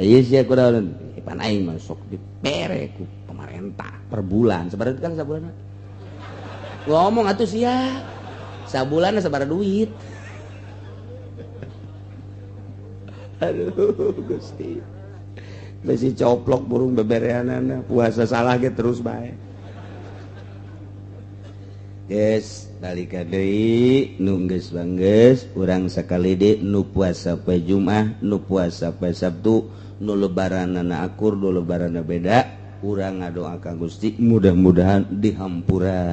ieu sia kunaon pan aing mah sok dipere ku pemerintah per bulan sabaraha kan sabulan ngomong atuh sia sabulan sabaraha duit. Aduh Gusti besi coplok burung bebereanana puasa salah ge terus bae. Geus balik deui nu geus banggeus urang sakali deui nu puasa poe Jumat nu puasa poe Sabtu nu lebaranana akur nu lebaranana beda urang ngadoa ka Gusti mudah-mudahan dihampura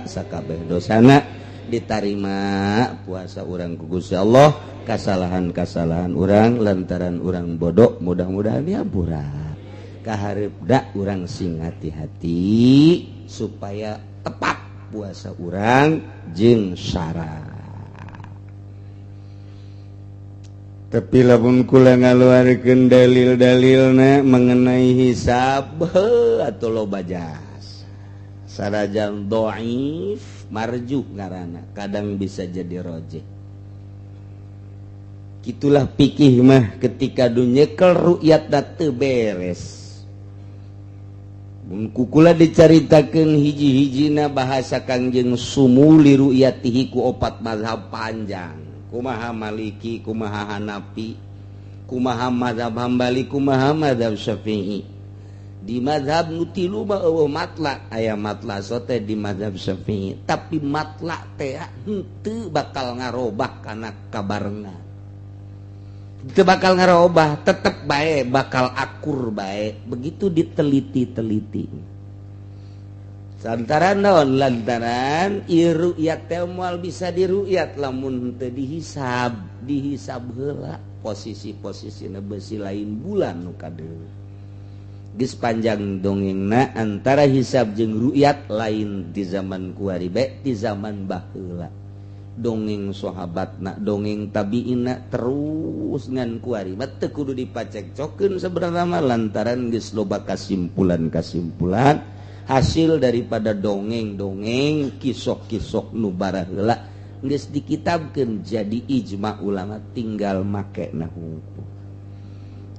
sakabeh dosana ditarima puasa urang ku Gusti Allah kasalahan-kasalahan urang lantaran urang bodoh mudah-mudahan dihampura kahareupna urang sing hati-hati supaya tepat puasa urang jeung syarat. Tapi lamun kula ngaluarkeun dalil-dalilna mengenai hisab atau loba jasa sarajan dhaif marjuh ngaranna kadang bisa jadi rojih. Kitulah pikih mah ketika dunyekel rukyat teu beres. Mun kukula dicaritakeun hiji-hijina bahasa Kangjeng sumuli ru'yatihi ku opat mazhab panjang. Kumaha Maliki, kumaha Hanafi, kumaha mazhab Hambali, kumaha mazhab Syafi'i. Di mazhab nu tilu mah eueuh matla, aya matla sote di mazhab Syafi'i, tapi matla teh henteu bakal ngarobah kana kabarengan. Teu bakal ngarobah, tetep bae bakal akur bae, begitu diteliti-teliti. Lantaran naon? Lantaran ieu ru'yat teh moal bisa diru'yat lamun teu dihisab, dihisab heula posisi-posisina besi lain bulan nu kadeuleu. Geus panjang dongengna antara hisab jeung ru'yat lain di zaman kuari bae, di zaman baheula. Dongeng sahabatna, dongeng tabiina terus ngan kuari mah teu kudu dipacekcokeun sebenarna mah lantaran geus loba kasimpulan-kasimpulan hasil daripada dongeng-dongeng kisok-kisok nu baraheula geus dikitabkeun jadi ijma ulama tinggal make na hungkul.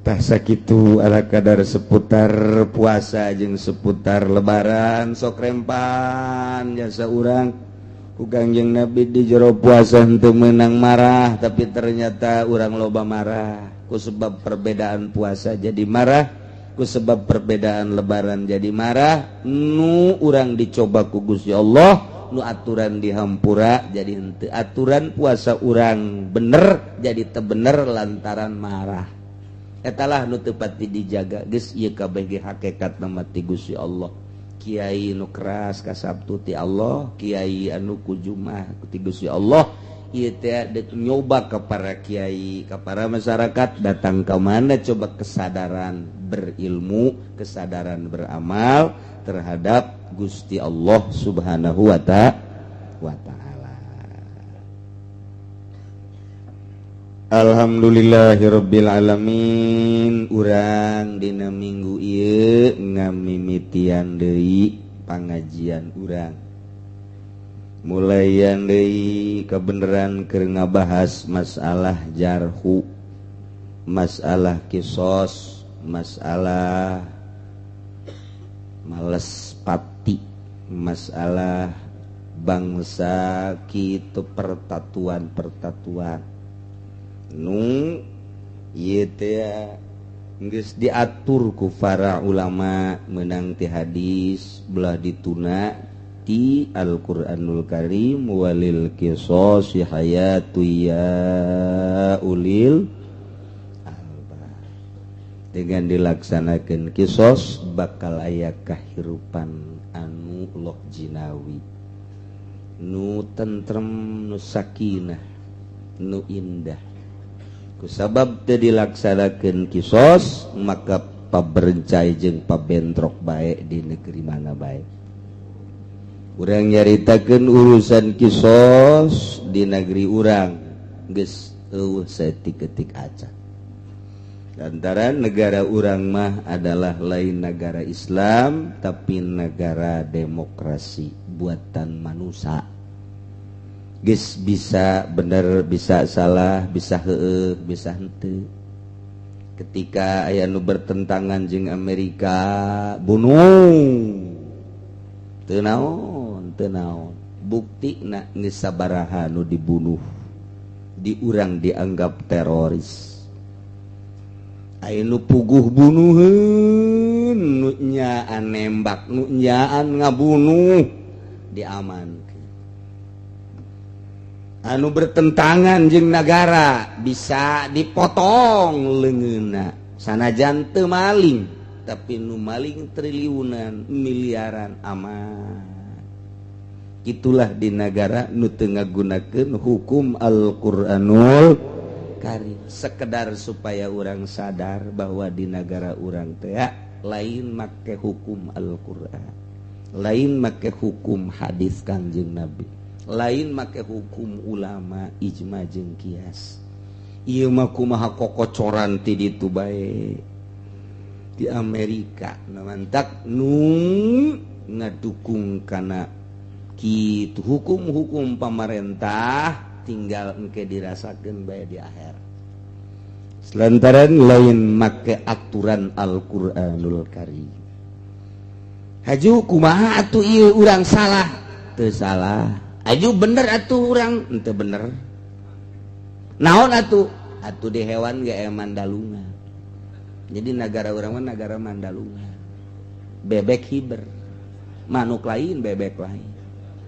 Tah sakitu ala kadar seputar puasa jeung seputar lebaran sok rempan jasa urang ku Kangjeng Nabi di jero puasa henteu meunang marah tapi ternyata urang loba marah ku sebab perbedaan puasa jadi marah, ku sebab perbedaan lebaran jadi marah. Nu urang dicoba ku Gusti Allah, nu aturan dihampura jadi henteu aturan puasa urang bener jadi teu bener lantaran marah. Etalah nu teu pati dijaga geus ieu kabeh ge hakikat mah ti Gusti Allah. Kiai nu keras ka Sabtu ti Allah, kiai anu ku Jumat ti Gusti Allah. Ieu teh deuk nyoba ka para kiai, ka para masyarakat datang ka mana coba kesadaran berilmu, kesadaran beramal terhadap Gusti Allah Subhanahu wa ta'ala. Alhamdulillahirabbil alamin. Urang dina minggu ieu ngamimitian deui pangajian urang. Mulayan deui kebenaran keur ngabahas masalah jarhu, masalah kisos, masalah males pati, masalah bangsa kitu pertatuan-pertatuan nu ieu teh geus diatur ku para ulama meunang ti hadis belah dituna ti Al-Qur'anul Karim walil qisasi hayatu ya ulil albab. Dengan dilaksanakeun kisos bakal aya kahirupan anu loh jinawi, nu tentrem, nu sakinah, nu indah. Kusabab teu dilaksanakeun kisos maka paberencai jeung pabentrok bae di negeri mana bae. Urang nyaritakeun urusan kisos di negeri urang geus eueuh saeutik-eutik acan. Lantaran negara urang mah adalah lain negara Islam tapi negara demokrasi buatan manusia. Geus bisa bener bisa salah, bisa heueuh bisa henteu. Ketika aya nu bertentangan jeung Amerika bunuh. Teu naon, teu naon. Buktina geus sabaraha nu dibunuh. Di urang dianggap teroris. Aya nu puguh bunuheun, nu nyaan nembak, nu nyaan ngabunuh diamankeun. Anu bertentangan jeung negara bisa dipotong leungeunna sanajan teu maling tapi nu maling triliunan miliaran aman. Itulah di negara nu teu ngagunakeun hukum Al-Qur'anul Karim. Sekedar supaya urang sadar bahwa di negara urang teh lain make hukum Al-Qur'an, lain make hukum hadis Kangjeng Nabi, lain make hukum ulama ijma jeung kias. Ieu mah kumaha kokocoran ti ditu bae di Amerika. Nah, mantak nu ngadukung kana kitu hukum-hukum pamarentah tinggal engke dirasakeun bae di akhir. Lantaran lain make aturan Al-Qur'anul Karim. Haju kumaha atuh ieu urang salah? Teu salah. Aju bener atuh urang henteu bener. Naon atuh? Atuh di hewan ge aya mandalungan. Jadi negara urang mah negara mandalungan. Bebek hiber. Manuk lain bebek lain.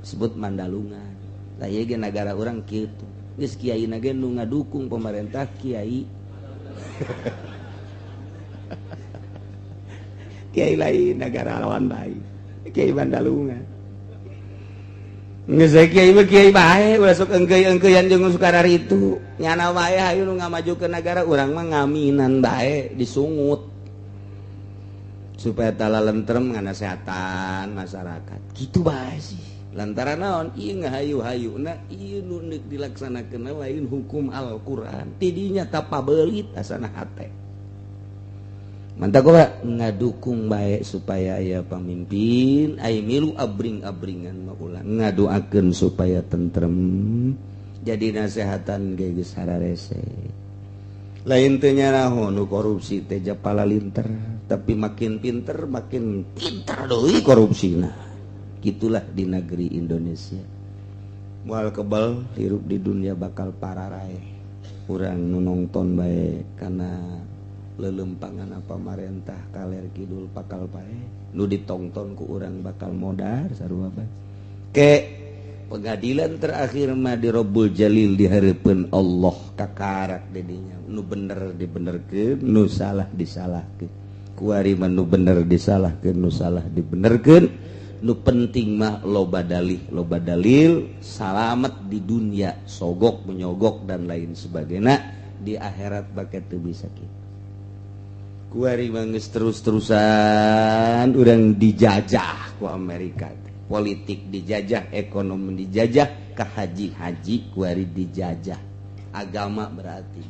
Sebut mandalungan. Lah ieu ge nagara urang kitu. Geus kiai na ge nu ngadukung pemerintah kiai. Kiai lain negara lawan lain. Kiai Bandalungan. Geus kiai mah kiai bae, ulah sok engkeuy-engkeuyan jeung itu. Nyana wae hayu nu ngamajukeun negara, urang mah ngaminan bae disungut. Supaya tala lentrem nganasehatan masyarakat. Gitu bae sih. Lantaran naon? Ieu ngahayu-hayuna ieu nu neuk dilaksanakeun lain hukum Al-Qur'an. Tidinya tapabelit asana hate. Mantap kok ngadukung baik supaya aya pamimpin, ay milu abring-abringan mah ulah, ngadoakeun supaya tentrem, jadi nasehatan ge geus hararese. Lain teu nyaraho nu korupsi teh japala linter, tapi makin pinter makin pinter deui korupsina. Gitulah di negeri Indonesia. Moal kebal hirup di dunia bakal pararaeh. Urang nu nongton bae kana lelempangan apa pamarentah kaler kidul bakal paeh, nu ditongton ku urang bakal modar sarua bae. Ke pengadilan terakhir mah di Robbul Jalil, di hareupeun Allah, kakarak didinya nu bener dibenerkeun, nu salah disalahkeun. Kuari mah nu bener disalahkeun, nu salah dibenerkeun. Nu penting mah loba dalih, loba dalil, salamet di dunia, sogok menyogok dan lain sebagainya, di akhirat pakai teu bisa kitu. Kuari mah geus terus-terusan urang dijajah ku Amerika, politik dijajah, ekonomi dijajah, ke haji-haji kuari dijajah, agama berarti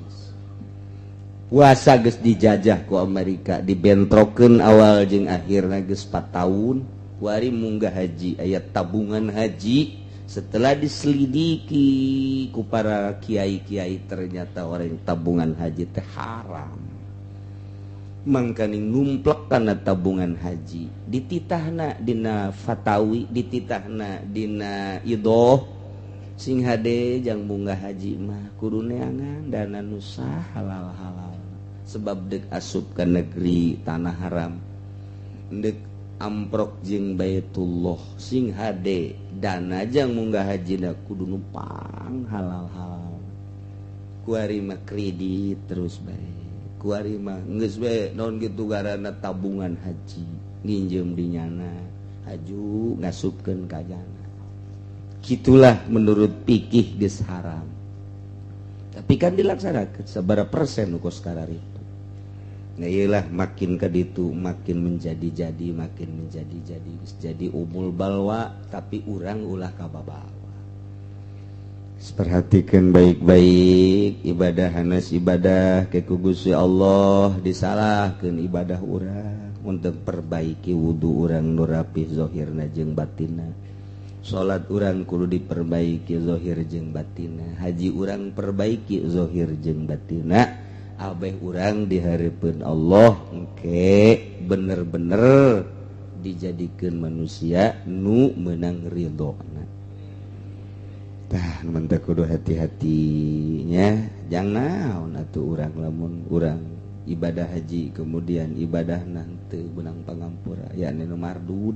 puasa geus dijajah ku Amerika, dibentrokeun awal jeung akhirna geus 4 tahun. Kuari munggah haji aya tabungan haji, setelah diselidiki ku para kiai-kiai ternyata orang tabungan haji teh haram. Mangkaning numplek kana tabungan haji, dititahna dina fatawi, dititahna dina idoh, sing hade jang munggah haji mah kudu neangan dana nu sah, halal-halal, sebab dek asup ke negeri tanah haram, dek amprok jeung Baitullah, sing hade dana jang munggah haji da kudu numpang halal-halal. Kuari mah kredit terus bae. Kuari mah geus we naon gitu garana tabungan haji, nginjem di nyana haju ngasupkeun ka jana. Gitulah menurut pikih geus haram, tapi kan dilaksanakan sabaraha persen nu kos kararitu. Nah, iyalah, makin ke ditu makin menjadi-jadi, makin menjadi-jadi, jadi umul balwa, tapi urang ulah kababawa. Perhatikan baik-baik ibadah hanas, ibadah ke ku Gusti Allah disalahkan ibadah urang untuk perbaiki wudhu urang nu rapih zohirna jeung batinna, salat urang kudu diperbaiki zohir jeung batinna, haji urang perbaiki zohir jeung batinna, abeh urang dihareupeun Allah engke bener-bener dijadikan manusia nu menang ridhona. Tah, mentak kudu hati-hatinya, jangan naon atuh urang lamun urang ibadah haji kemudian ibadah nanti benang pangampura, yakni nu mardud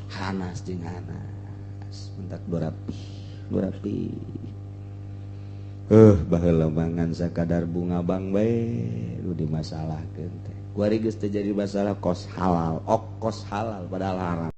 hanas jeung hanas. Mentak dorapi dorapi baheula mah ngan sakadar bunga bang bae nu dimasalahkeun teh. Kuari geus teu jadi masalah, kos halal, ok kos halal padahal haram.